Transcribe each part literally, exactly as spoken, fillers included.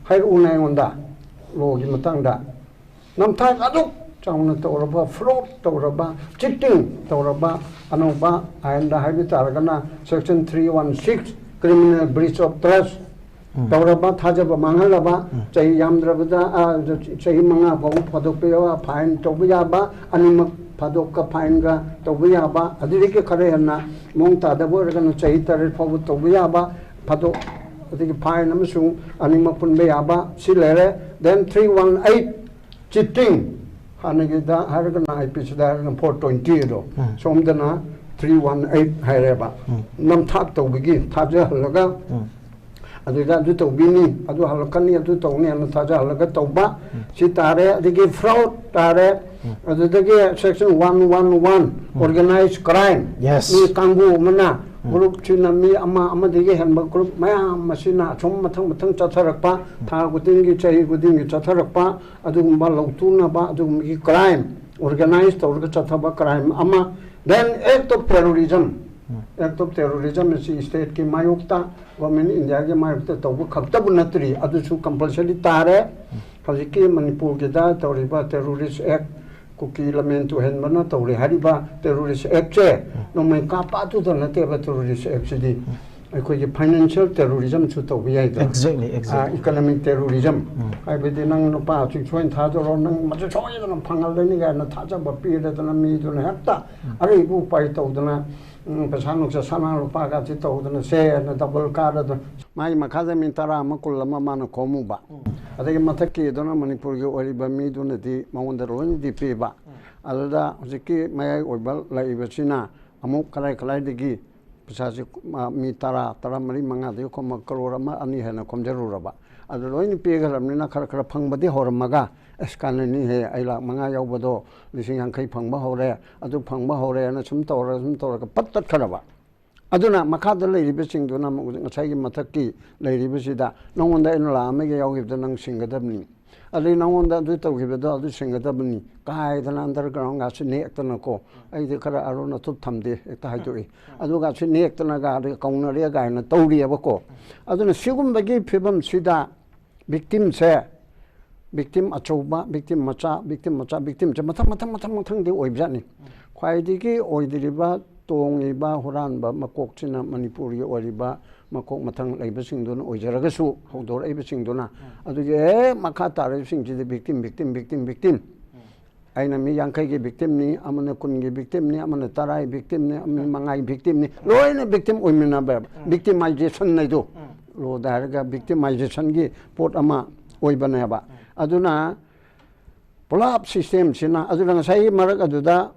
ꯍꯥꯏꯔꯛꯎꯅ ꯑꯩꯉꯣꯟꯗ ꯂꯣꯒꯤ ꯃꯇꯥꯡꯗ꯫ ꯅꯝꯊꯥꯛ ꯑꯗꯨꯛ ꯆꯥꯎꯅ ꯇꯧꯔꯕ, ꯐ꯭ꯔꯣꯗ ꯇꯧꯔꯕ, ꯆꯤꯇꯤꯡ ꯇꯧꯔꯕ, ꯑꯅꯧꯕ ꯑꯥꯏꯟꯗ ꯍꯥꯏꯕ ꯇꯥꯔꯒꯅ section three one six, criminal breach of trust, ꯇꯧꯔꯕ, ꯊꯥꯖꯕ ꯃꯥꯡꯍꯜꯂꯕ, ꯆꯍꯤ ꯌꯥꯝꯗ꯭ꯔꯕꯗ, ꯑ, ꯆꯍꯤ ꯃꯉꯥ ꯐꯥꯎꯕ ꯐꯥꯗꯣꯛꯄ ꯌꯥꯕ, ꯐꯥꯏꯟ ꯇꯧꯕ ꯌꯥꯕ, ꯑꯅꯤꯃꯛ ꯐꯥꯗꯣꯛꯀ ꯐꯥꯏꯟꯒ ꯇꯧꯕ ꯌꯥꯕ, ꯑꯗꯨꯗꯒꯤ ꯈꯔ ꯍꯦꯟꯅ ꯃꯑꯣꯡ ꯇꯥꯗꯕ ꯑꯣꯏꯔꯒꯅ ꯆꯍꯤ ꯇꯔꯦꯠ ꯐꯥꯎꯕ ꯇꯧꯕ ꯌꯥꯕ, ꯐꯥꯗꯣꯛ, ꯑꯗꯒꯤ ꯐꯥꯏꯟ ꯑꯃꯁꯨꯡ ꯑꯅꯤꯃꯛ ꯄꯨꯟꯕ ꯌꯥꯕ, ꯁꯤ ꯂꯩꯔꯦ꯫ Then three one eight, cheating, ꯍꯥꯟꯅꯒꯤꯗ ꯍꯥꯏꯔꯒꯅ, ꯑꯥꯏ ꯄꯤ ꯁꯤꯗ ꯍꯥꯏꯔꯒꯅ four twenty ꯑꯗꯣ, ꯁꯣꯝꯗꯅ three one eight ꯍꯥꯏꯔꯦꯕ꯫ ꯅꯝꯊꯥꯛ ꯇꯧꯕꯒꯤ ꯊꯥꯖꯍꯜꯂꯒ, ꯑꯗꯨꯗ ꯑꯗꯨ ꯇꯧꯕꯤꯅꯤ, ꯑꯗꯨ ꯍꯜꯂꯛꯀꯅꯤ, ꯑꯗꯨ ꯇꯧꯅꯤ ꯍꯥꯏꯅ ꯊꯥꯖꯍꯜꯂꯒ ꯇꯧꯕ, ꯁꯤ ꯇꯥꯔꯦ꯫ ꯑꯗꯒꯤ ꯐ꯭ꯔꯣꯗ ꯇꯥꯔꯦ꯫ ꯑꯗꯨꯗꯒꯤ section one one one, organized crime, Yes. ꯃꯤ ꯀꯥꯡꯕꯨ ꯑꯃꯅ, ꯒ꯭ꯔꯨꯞꯁꯤꯅ ꯃꯤ ꯑꯃ, ꯑꯃꯗꯒꯤ ꯍꯦꯟꯕ ꯒ꯭ꯔꯨꯞ ꯃꯌꯥꯝ ꯑꯁꯤꯅ ꯑꯁꯨꯝ ꯃꯊꯪ ꯃꯊꯪ ꯆꯠꯊꯔꯛꯄ, ꯊꯥ ꯈꯨꯗꯤꯡꯒꯤ, ꯆꯍꯤ ꯈꯨꯗꯤꯡꯒꯤ ꯆꯠꯊꯔꯛꯄ, ꯑꯗꯨꯒꯨꯝꯕ ꯂꯧꯊꯣꯛꯅꯕ, ꯑꯗꯨꯒꯨꯝꯕꯒꯤ ꯀ꯭ꯔꯥꯏꯝ, ꯑꯣꯔꯒꯅꯥꯏꯖ ꯇꯧꯔꯒ ꯆꯠꯊꯕ ꯀ꯭ꯔꯥꯏꯝ ꯑꯃ꯫ Then act of terrorism, act of terrorism ꯑꯁꯤ ꯁ꯭ꯇꯦꯠꯀꯤ ꯃꯥꯌꯣꯛꯇ, ꯒꯣꯔꯃꯦꯟ ꯏꯟꯗꯤꯌꯥꯒꯤ ꯃꯥꯌꯣꯛꯇ ꯇꯧꯕ ꯈꯛꯇꯕꯨ ꯅꯠꯇ꯭ꯔꯤ, ꯑꯗꯨꯁꯨ ꯀꯝꯄꯜꯁꯔꯤ ꯇꯥꯔꯦ꯫ ꯍꯧꯖꯤꯛꯀꯤ ꯃꯅꯤꯄꯨꯔꯒꯤꯗ ꯇꯧꯔꯤꯕ ꯇꯦꯔꯣꯔꯤꯁ ꯑꯦꯛ, ꯀꯨꯀꯤ ꯂꯃꯦꯟ ꯇꯨꯍꯟꯕꯅ ꯇꯧꯔꯤ ꯍꯥꯏꯔꯤꯕ ꯇꯦꯔꯣꯔꯤꯁ ꯑꯦꯛꯁꯦ, ꯅꯣꯡꯃꯩ ꯀꯥꯞꯄ ꯑꯗꯨꯗ ꯅꯠꯇꯦꯕ ꯇꯦꯔꯣꯔꯤꯁ ꯑꯦꯛꯁꯤꯗꯤ꯫ ꯑꯩꯈꯣꯏꯒꯤ ꯐꯥꯏꯅꯥꯟꯁꯤꯌꯦꯜ ꯇꯦꯔꯣꯔꯤꯖꯝꯁꯨ ꯇꯧꯕ ꯌꯥꯏꯗꯅ꯫ Exactly, exactly. ꯏꯀꯣꯅꯣꯃꯤꯛ ꯇꯦꯔꯣꯔꯤꯖꯝ ꯍꯥꯏꯕꯗꯤ ꯅꯪ ꯂꯨꯄꯥ ꯑꯁꯨꯛ ꯁꯣꯏꯅ ꯊꯥꯗꯣꯔꯣ, ꯅꯪ ꯃꯁꯤ ꯁꯣꯏꯗꯅ ꯐꯪꯍꯜꯂꯅꯤ ꯀꯥꯏꯅ ꯊꯥꯖꯕ ꯄꯤꯔꯗꯅ ꯃꯤꯗꯨꯅ ꯍꯦꯛꯇ ꯑꯔꯩꯕ ꯎꯄꯥꯏ ꯇꯧꯗꯅ, ꯎꯝ, ꯄꯩꯁꯥ ꯅꯨꯡꯁꯥ, ꯁꯅꯥ ꯂꯨꯄꯥꯒꯁꯤ ꯇꯧꯗꯅ ꯁꯦꯅ ꯗꯕꯜ ꯀꯥꯔꯗꯅ ꯃꯥꯒꯤ ꯃꯈꯥꯗ ꯃꯤ ꯇꯔꯥ ꯑꯃ, ꯀꯨꯟ ꯑꯃ ꯃꯥꯅ ꯈꯣꯝꯃꯨꯕ꯫ ꯑꯗꯒꯤ ꯃꯊꯛꯀꯤꯗꯨꯅ ꯃꯅꯤꯄꯨꯔꯒꯤ ꯑꯣꯏꯔꯤꯕ ꯃꯤꯗꯨꯅꯗꯤ ꯃꯉꯣꯟꯗ ꯂꯣꯏꯅꯗꯤ ꯄꯤꯕ꯫ ꯑꯗꯨꯗ ꯍꯧꯖꯤꯛꯀꯤ ꯃꯌꯥꯏ ꯑꯣꯏꯕ ꯂꯩꯔꯤꯕꯁꯤꯅ ꯑꯃꯨꯛ ꯀꯗꯥꯏ ꯀꯗꯥꯏꯗꯒꯤ ꯄꯩꯁꯥꯁꯤ, ꯃꯥ, ꯃꯤ ꯇꯔꯥ, ꯇꯔꯥꯃꯔꯤ, ꯃꯉꯥꯗꯒꯤ ꯈꯣꯝꯃ ꯀꯔꯣꯔ ꯑꯃ, ꯑꯅꯤ ꯍꯦꯟꯅ ꯈꯣꯝꯖꯔꯨꯔꯕ꯫ ꯑꯗꯨ ꯂꯣꯏꯅ ꯄꯤꯈ꯭ꯔꯕꯅꯤꯅ ꯈꯔ ꯈꯔ ꯐꯪꯕꯗꯤ ꯍꯧꯔꯝꯃꯒ, "ꯑꯁ, ꯀꯥꯟꯅꯅꯤꯍꯦ, ꯑꯩ ꯂꯥꯛ ꯃꯉꯥ ꯌꯧꯕꯗꯣ ꯂꯤꯁꯤꯡ ꯌꯥꯡꯈꯩ ꯐꯪꯕ ꯍꯧꯔꯦ, ꯑꯗꯨ ꯐꯪꯕ ꯍꯧꯔꯦꯅ" ꯁꯨꯝ ꯇꯧꯔ, ꯁꯨꯝ ꯇꯧꯔꯒ ꯄꯠ ꯇꯠꯈ꯭ꯔꯕ꯫ ꯑꯗꯨꯅ ꯃꯈꯥꯗ ꯂꯩꯔꯤꯕꯁꯤꯡꯗꯨꯅ ꯑꯃꯨꯛ ꯉꯁꯥꯏꯒꯤ ꯃꯊꯛꯀꯤ ꯂꯩꯔꯤꯕꯁꯤꯗ, "ꯅꯉꯣꯟꯗ ꯑꯩꯅ ꯂꯥꯛ ꯑꯃꯒꯤ ꯌꯥꯎꯈꯤꯕꯗꯣ ꯅꯪ ꯁꯤꯡꯒꯗꯕꯅꯤ, ꯑꯗꯩ ꯅꯉꯣꯟꯗ ꯑꯗꯨ ꯇꯧꯈꯤꯕꯗꯣ ꯑꯗꯨ ꯁꯤꯡꯒꯗꯕꯅꯤ" ꯀꯥꯏꯗꯅ ꯑꯟꯗꯔꯒ꯭ꯔꯥꯎꯟꯒꯁꯤ ꯅꯦꯛꯇꯅꯀꯣ, ꯑꯩꯗꯤ ꯈꯔ ꯑꯔꯣꯟ ꯑꯊꯨꯞ ꯊꯝꯗꯦ, ꯍꯦꯛꯇ ꯍꯥꯏꯗꯣꯛꯏ꯫ ꯑꯗꯨꯒꯁꯤ ꯅꯦꯛꯇꯅꯒ ꯑꯗꯩ ꯀꯧꯅꯔꯦ ꯀꯥꯏꯅ ꯇꯧꯔꯤꯑꯕꯀꯣ꯫ ꯑꯗꯨꯅ ꯁꯤꯒꯨꯝꯕꯒꯤ ꯐꯤꯕꯝꯁꯤꯗ ꯕꯤꯛꯇꯤꯝꯁꯦ, ꯕꯤꯛꯇꯤꯝ ꯑꯆꯧꯕ, ꯕꯤꯛꯇꯤꯝ ꯃꯆꯥ, ꯕꯤꯛꯇꯤꯝ ꯃꯆꯥ, ꯕꯤꯛꯇꯤꯝꯁꯦ ꯃꯊꯪ ꯃꯊꯪ ꯃꯊꯪ ꯃꯊꯪꯗꯤ ꯑꯣꯏꯕꯖꯥꯠꯅꯤ꯫ ꯈ꯭ꯋꯥꯏꯗꯒꯤ ꯑꯣꯏꯗ꯭ꯔꯤꯕ, ꯇꯣꯡꯉꯤꯕ, ꯍꯨꯔꯥꯟꯕ ꯃꯀꯣꯛꯁꯤꯅ ꯃꯅꯤꯄꯨꯔꯒꯤ ꯑꯣꯏꯔꯤꯕ ꯃꯀꯣꯛ ꯃꯊꯪ ꯂꯩꯕꯁꯤꯡꯗꯨꯅ ꯑꯣꯏꯖꯔꯒꯁꯨ, ꯍꯧꯗꯣꯔꯛꯏꯕꯁꯤꯡꯗꯨꯅ, ꯑꯗꯨꯒꯤ ꯍꯦꯛ ꯃꯈꯥ ꯇꯥꯔꯛꯏꯕꯁꯤꯡꯁꯤꯗꯤ ꯕꯤꯛꯇꯤꯝ, ꯕꯤꯛꯇꯤꯝ, ꯕꯤꯛꯇꯤꯝ, ꯕꯤꯛꯇꯤꯝ꯫ ꯑꯩꯅ ꯃꯤ ꯌꯥꯡꯈꯩꯒꯤ ꯕꯤꯛꯇꯤꯝꯅꯤ, ꯑꯃꯅ ꯀꯨꯟꯒꯤ ꯕꯤꯛꯇꯤꯝꯅꯤ, ꯑꯃꯅ ꯇꯔꯥꯒꯤ ꯕꯤꯛꯇꯤꯝꯅꯤ, ꯃꯤ ꯃꯉꯥꯒꯤ ꯕꯤꯛꯇꯤꯝꯅꯤ, ꯂꯣꯏꯅ ꯕꯤꯛꯇꯤꯝ ꯑꯣꯏꯃꯤꯟꯅꯕ, ꯕꯤꯛꯇꯤꯃꯥꯏꯖꯦꯁꯟ ꯍꯥꯏꯗꯣ꯫ ꯂꯣꯗ ꯍꯥꯏꯔꯒ ꯕꯤꯛꯇꯤꯃꯥꯏꯖꯦꯁꯟꯒꯤ ꯄꯣꯠ ꯑꯃ ꯑꯣꯏꯕꯅꯦꯕ꯫ ꯑꯗꯨꯅ ꯄꯨꯂꯞ ꯁꯤꯁꯇꯦꯝꯁꯤꯅ, ꯑꯗꯨꯅ ꯉꯁꯥꯏꯒꯤ ꯃꯔꯛ ꯑꯗꯨꯗ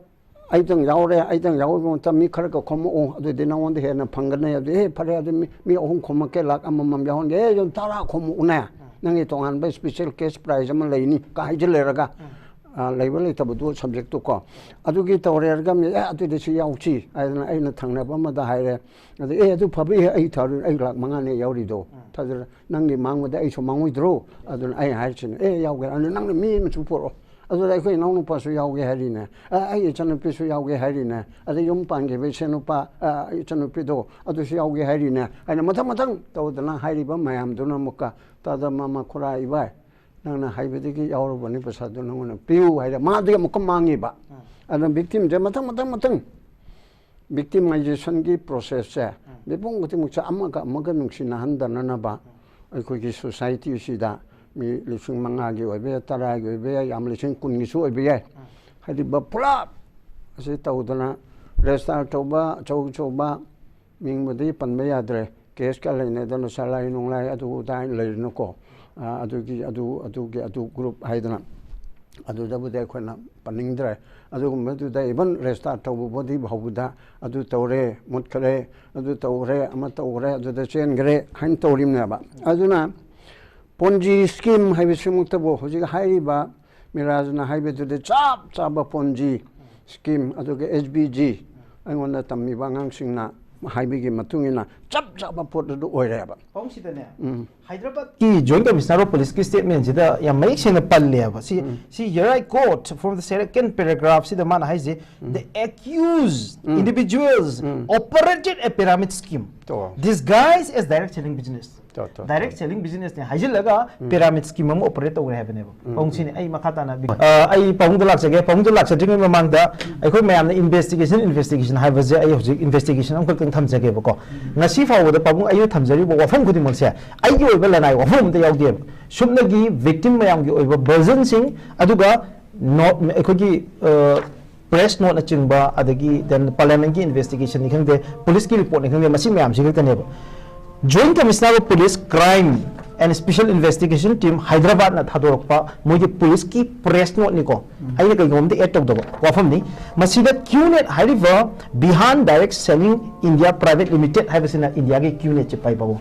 ꯑꯩꯇꯪ ꯌꯥꯎꯔꯦ, ꯑꯩꯇꯪ ꯌꯥꯎꯕ ꯃꯇꯝ ꯃꯤ ꯈꯔꯒ ꯈꯣꯝꯃꯛꯑꯣ, ꯑꯗꯨꯗꯤ ꯅꯉꯣꯟꯗ ꯍꯦꯟꯅ ꯐꯪꯒꯅꯤ꯫ ꯑꯗꯨꯗꯤ, "ꯑꯦ, ꯐꯔꯦ, ꯑꯗꯨ ꯃꯤ, ꯃꯤ ꯑꯍꯨꯝ ꯈꯣꯝꯃꯛꯀꯦ, ꯂꯥꯛ ꯑꯃꯃꯝ ꯌꯥꯎꯍꯟꯒꯦ, ꯑꯦ, ꯑꯗꯨꯝ ꯇꯔꯥ ꯈꯣꯝꯃꯛꯎꯅꯦ, ꯅꯪꯒꯤ ꯇꯣꯉꯥꯟꯕ ꯁ꯭ꯄꯤꯁꯦꯜ ꯀꯦꯁ ꯄ꯭ꯔꯥꯏꯖ ꯑꯃ ꯂꯩꯅꯤ" ꯀ ꯍꯥꯏꯖꯤꯜꯂꯦꯔꯒ, ꯑ, ꯂꯩꯕ ꯂꯩꯇꯕꯗꯨ ꯁꯕꯖꯦꯛꯇꯨ ꯀꯣ, ꯑꯗꯨꯒꯤ ꯇꯧꯔꯦꯔꯒ ꯃꯤ, "ꯑꯦ, ꯑꯗꯨꯗꯤ ꯁꯤ ꯌꯥꯎꯁꯤ" ꯍꯥꯏꯗꯅ ꯑꯩꯅ ꯊꯪꯅꯕ ꯑꯃꯗ ꯍꯥꯏꯔꯦ꯫ ꯑꯗ, "ꯑꯦ, ꯑꯗꯨ ꯐꯕ, ꯑꯦ, ꯑꯩ ꯊꯥꯔꯨ-, ꯑꯩ ꯂꯥꯛ ꯃꯉꯥꯅꯦ ꯌꯥꯎꯔꯤꯗꯣ, ꯊꯥꯖꯔ-, ꯅꯪꯒꯤ ꯃꯥꯡꯕꯗ ꯑꯩꯁꯨ ꯃꯥꯡꯉꯣꯏꯗ꯭ꯔꯣ?" ꯑꯗꯨꯅ ꯑꯩ ꯍꯥꯏꯔꯤꯁꯤꯅꯦ, "ꯑꯦ, ꯌꯥꯎꯒꯦ, ꯑꯗꯨ ꯅꯪꯅ ꯃꯤ ꯑꯃꯁꯨ ꯄꯨꯔꯛꯑꯣ, ꯑꯗꯨꯗ ꯑꯩꯈꯣꯏ ꯏꯅꯥꯎꯅꯨꯄꯥꯁꯨ ꯌꯥꯎꯒꯦ ꯍꯥꯏꯔꯤꯅꯦ, ꯑ, ꯑꯩ ꯏꯆꯟꯅꯨꯄꯤꯁꯨ ꯌꯥꯎꯒꯦ ꯍꯥꯏꯔꯤꯅꯦ, ꯑꯗꯩ ꯌꯨꯝ ꯄꯥꯟꯈꯤꯕ ꯏꯆꯦꯅꯨꯄꯥ, ꯑ, ꯏꯆꯟꯅꯨꯄꯤꯗꯣ ꯑꯗꯨꯁꯨ ꯌꯥꯎꯒꯦ ꯍꯥꯏꯔꯤꯅꯦ" ꯍꯥꯏꯅ ꯃꯊꯪ ꯃꯊꯪ ꯇꯧꯗꯅ ꯍꯥꯏꯔꯤꯕ ꯃꯌꯥꯝꯗꯨꯅ ꯑꯃꯨꯛꯀ, "ꯇꯥꯗ ꯃꯃꯥ, ꯈꯨꯔꯥ ꯏꯕꯥꯏ, ꯅꯪꯅ ꯍꯥꯏꯕꯗꯒꯤ ꯌꯥꯎꯔꯕꯅꯤ, ꯄꯩꯁꯥꯗꯨ ꯅꯪꯉꯣꯟꯗ ꯄꯤꯌꯨ" ꯍꯥꯏꯔꯦ, ꯃꯥꯗꯤ ꯑꯃꯨꯛꯀ ꯃꯥꯡꯉꯤꯕ꯫ ꯑꯗꯨꯅ ꯕꯤꯛꯇꯤꯝꯁꯦ ꯃꯊꯪ ꯃꯊꯪ ꯃꯊꯪ ꯕꯤꯛꯇꯤꯃꯥꯏꯖꯦꯁꯟꯒꯤ ꯄ꯭ꯔꯣꯁꯦꯁꯁꯦ ꯃꯤꯄꯨꯝ ꯈꯨꯗꯤꯡꯃꯛꯁꯦ ꯑꯃꯒ ꯑꯃꯒ ꯅꯨꯡꯁꯤꯅꯍꯟꯗꯅꯅꯕ ꯑꯩꯈꯣꯏꯒꯤ ꯁꯣꯁꯥꯏꯇꯤꯁꯤꯗ ꯃꯤ ꯂꯤꯁꯤꯡ ꯃꯉꯥꯒꯤ ꯑꯣꯏꯕ ꯌꯥꯏ, ꯇꯔꯥꯒꯤ ꯑꯣꯏꯕ ꯌꯥꯏ, ꯌꯥꯝ ꯂꯤꯁꯤꯡ ꯀꯨꯟꯒꯤꯁꯨ ꯑꯣꯏꯕ ꯌꯥꯏ꯫ ꯍꯥꯏꯔꯤꯕ ꯄꯨꯂꯞ ꯑꯁꯤ ꯇꯧꯗꯅ ꯔꯦꯖꯤꯁꯇꯥꯔ ꯇꯧꯕ, ꯑꯆꯧ ꯑꯆꯧꯕ ꯃꯤꯡꯕꯨꯗꯤ ꯄꯟꯕ ꯌꯥꯗ꯭ꯔꯦ, ꯀꯦꯁꯀ ꯂꯩꯅꯗꯅ ꯆꯂꯥꯏ ꯅꯨꯡꯂꯥꯏ ꯑꯗꯨ ꯑꯗꯥ ꯍꯥꯏꯅ ꯂꯩꯔꯅꯨꯀꯣ꯫ ꯑ, ꯑꯗꯨꯒꯤ, ꯑꯗꯨ, ꯑꯗꯨꯒꯤ, ꯑꯗꯨ ꯒ꯭ꯔꯨꯞ ꯍꯥꯏꯗꯅ ꯑꯗꯨꯗꯕꯨꯗꯤ ꯑꯩꯈꯣꯏꯅ ꯄꯟꯅꯤꯡꯗ꯭ꯔꯦ꯫ ꯑꯗꯨꯒꯨꯝꯕꯗꯨꯗ ꯏꯚꯟ ꯔꯦꯖꯤꯁꯇꯥꯔ ꯇꯧꯕꯕꯨꯗꯤ ꯐꯥꯎꯕꯗ ꯑꯗꯨ ꯇꯧꯔꯦ, ꯃꯨꯠꯈ꯭ꯔꯦ, ꯑꯗꯨ ꯇꯧꯈ꯭ꯔꯦ, ꯑꯃ ꯇꯧꯈ꯭ꯔꯦ, ꯑꯗꯨꯗ ꯆꯦꯟꯈ꯭ꯔꯦ ꯍꯥꯏꯅ ꯇꯧꯔꯤꯕꯅꯦꯕ꯫ ꯑꯗꯨꯅ ꯄꯣꯟꯖꯤ ꯁ꯭ꯀꯤꯝ ꯍꯥꯏꯕꯁꯤꯃꯛꯇꯕꯨ ꯍꯧꯖꯤꯛ ꯍꯥꯏꯔꯤꯕ ꯃꯤꯔꯥꯖꯅ ꯍꯥꯏꯕꯗꯨꯗꯤ ꯆꯞ ꯆꯥꯕ ꯄꯣꯟꯖꯤ ꯁ꯭ꯀꯤꯝ, ꯑꯗꯨꯒ ꯑꯦꯁ ꯕꯤ ꯖꯤ, ꯑꯩꯉꯣꯟꯗ ꯇꯝꯃꯤꯕ ꯑꯉꯥꯡꯁꯤꯡꯅ ꯍꯥꯏꯕꯒꯤ ꯃꯇꯨꯡ ꯏꯟꯅ ꯆꯞ ꯆꯥꯕ ꯄꯣꯠ ꯑꯗꯨ ꯑꯣꯏꯔꯦꯕ꯫ ꯄꯥꯎꯡꯁꯤꯗꯅꯦ ꯎꯝ꯫ ꯍꯥꯏꯗ꯭ꯔꯕꯥꯗꯀꯤ ꯖꯣꯏꯟ ꯀꯃꯤꯁꯅꯔ ꯑꯣꯐ ꯄꯨꯂꯤꯁꯀꯤ ꯁ꯭ꯇꯦꯠꯃꯦꯟꯁꯤꯗ ꯌꯥꯝ ꯃꯌꯦꯛ ꯁꯦꯡꯅ ꯄꯜꯂꯦꯕ꯫ ꯁꯤ ꯁꯤ here I quote from the second paragraph ꯁꯤꯗ ꯃꯥꯅ ꯍꯥꯏꯁꯦ, "The accused individuals operated a pyramid scheme ꯑꯣ꯫ disguised as direct selling business." ꯇꯣ, ꯇꯣ, ꯇꯣ꯫ ꯗꯥꯏꯔꯦꯛ ꯁꯦꯂꯤꯡ ꯕꯤꯖꯤꯅꯦꯁꯅꯦ ꯍꯥꯏꯖꯤꯜꯂꯒ ꯄꯤꯔꯥꯃꯤꯗ ꯁ꯭ꯀꯤꯝ ꯑꯃ ꯑꯣꯄꯔꯦꯠ ꯇꯧꯔꯦ ꯍꯥꯏꯕꯅꯦꯕ꯫ ꯄꯥꯎꯡꯁꯤꯅꯤ ꯑꯩ ꯃꯈꯥ ꯇꯥꯅ ꯕꯤ- ꯑ, ꯑꯩ ꯄꯥꯎꯡꯗ ꯂꯥꯛꯆꯒꯦ꯫ ꯄꯥꯎꯡꯗ ꯂꯥꯛꯆꯗ꯭ꯔꯤꯉꯩ ꯃꯃꯥꯡꯗ ꯑꯩꯈꯣꯏ ꯃꯌꯥꯝꯅ ꯏꯟꯚꯦꯁꯇꯤꯒꯦꯁꯟ, ꯏꯟꯚꯦꯁꯇꯤꯒꯦꯁꯟ ꯍꯥꯏꯕꯁꯦ ꯑꯩ ꯍꯧꯖꯤꯛ ꯏꯟꯚꯦꯁꯇꯤꯒꯦꯁꯟ ꯑꯃꯈꯛꯇꯪ ꯊꯝꯖꯒꯦꯕꯀꯣ꯫ ꯉꯁꯤ ꯐꯥꯎꯕꯗ ꯄꯥꯕꯨꯡ ꯑꯩꯅ ꯊꯝꯖꯔꯤꯕ ꯋꯥꯐꯝ ꯈꯨꯗꯤꯡꯃꯛꯁꯦ ꯑꯩꯒꯤ ꯑꯣꯏꯕ ꯂꯅꯥꯏ ꯋꯥꯐꯝ ꯑꯝꯇ ꯌꯥꯎꯗꯦꯕ꯫ ꯁꯨꯞꯅꯒꯤ ꯚꯤꯛꯇꯤꯝ ꯃꯌꯥꯝꯒꯤ ꯑꯣꯏꯕ ꯚꯔꯖꯟꯁꯤꯡ, ꯑꯗꯨꯒ ꯅꯣ-, ꯑꯩꯈꯣꯏꯒꯤ, ꯑ, ꯄ꯭ꯔꯦꯁ ꯅꯣꯠꯅꯆꯤꯡꯕ, ꯑꯗꯒꯤ then ꯄꯥꯔꯂꯤꯌꯥꯃꯦꯟꯠꯀꯤ ꯏꯟꯚꯦꯁꯇꯤꯒꯦꯁꯟꯅꯤ ꯈꯪꯗꯦ, ꯄꯨꯂꯤꯁꯀꯤ ꯔꯤꯄꯣꯔꯠꯅꯤ ꯈꯪꯗꯦ, ꯃꯁꯤ ꯃꯌꯥꯝꯁꯤ ꯈꯛꯇꯅꯦꯕ꯫ Joint Commissioner of Police, Crime and Special Investigation Team ꯍꯥꯏꯗ꯭ꯔꯕꯥꯗꯅ ꯊꯥꯗꯣꯔꯛꯄ ꯃꯣꯏꯒꯤ ꯄꯨꯂꯤꯁꯀꯤ ꯄ꯭ꯔꯦꯁ ꯅꯣꯠꯅꯤꯀꯣ꯫ ꯑꯩꯅ ꯀꯩꯒꯨꯝꯕ ꯑꯝꯇ ꯑꯦꯗ ꯇꯧꯗꯕ ꯋꯥꯐꯝꯅꯤ꯫ ꯃꯁꯤꯗ ꯀ꯭ꯌꯨꯅꯦꯠ ꯍꯥꯏꯔꯤꯕ Bihan Direct Selling India Private Limited ꯍꯥꯏꯕꯁꯤꯅ ꯏꯟꯗꯤꯌꯥꯒꯤ ꯀ꯭ꯌꯨꯅꯦꯠꯁꯦ ꯄꯥꯏꯕꯕꯨ꯫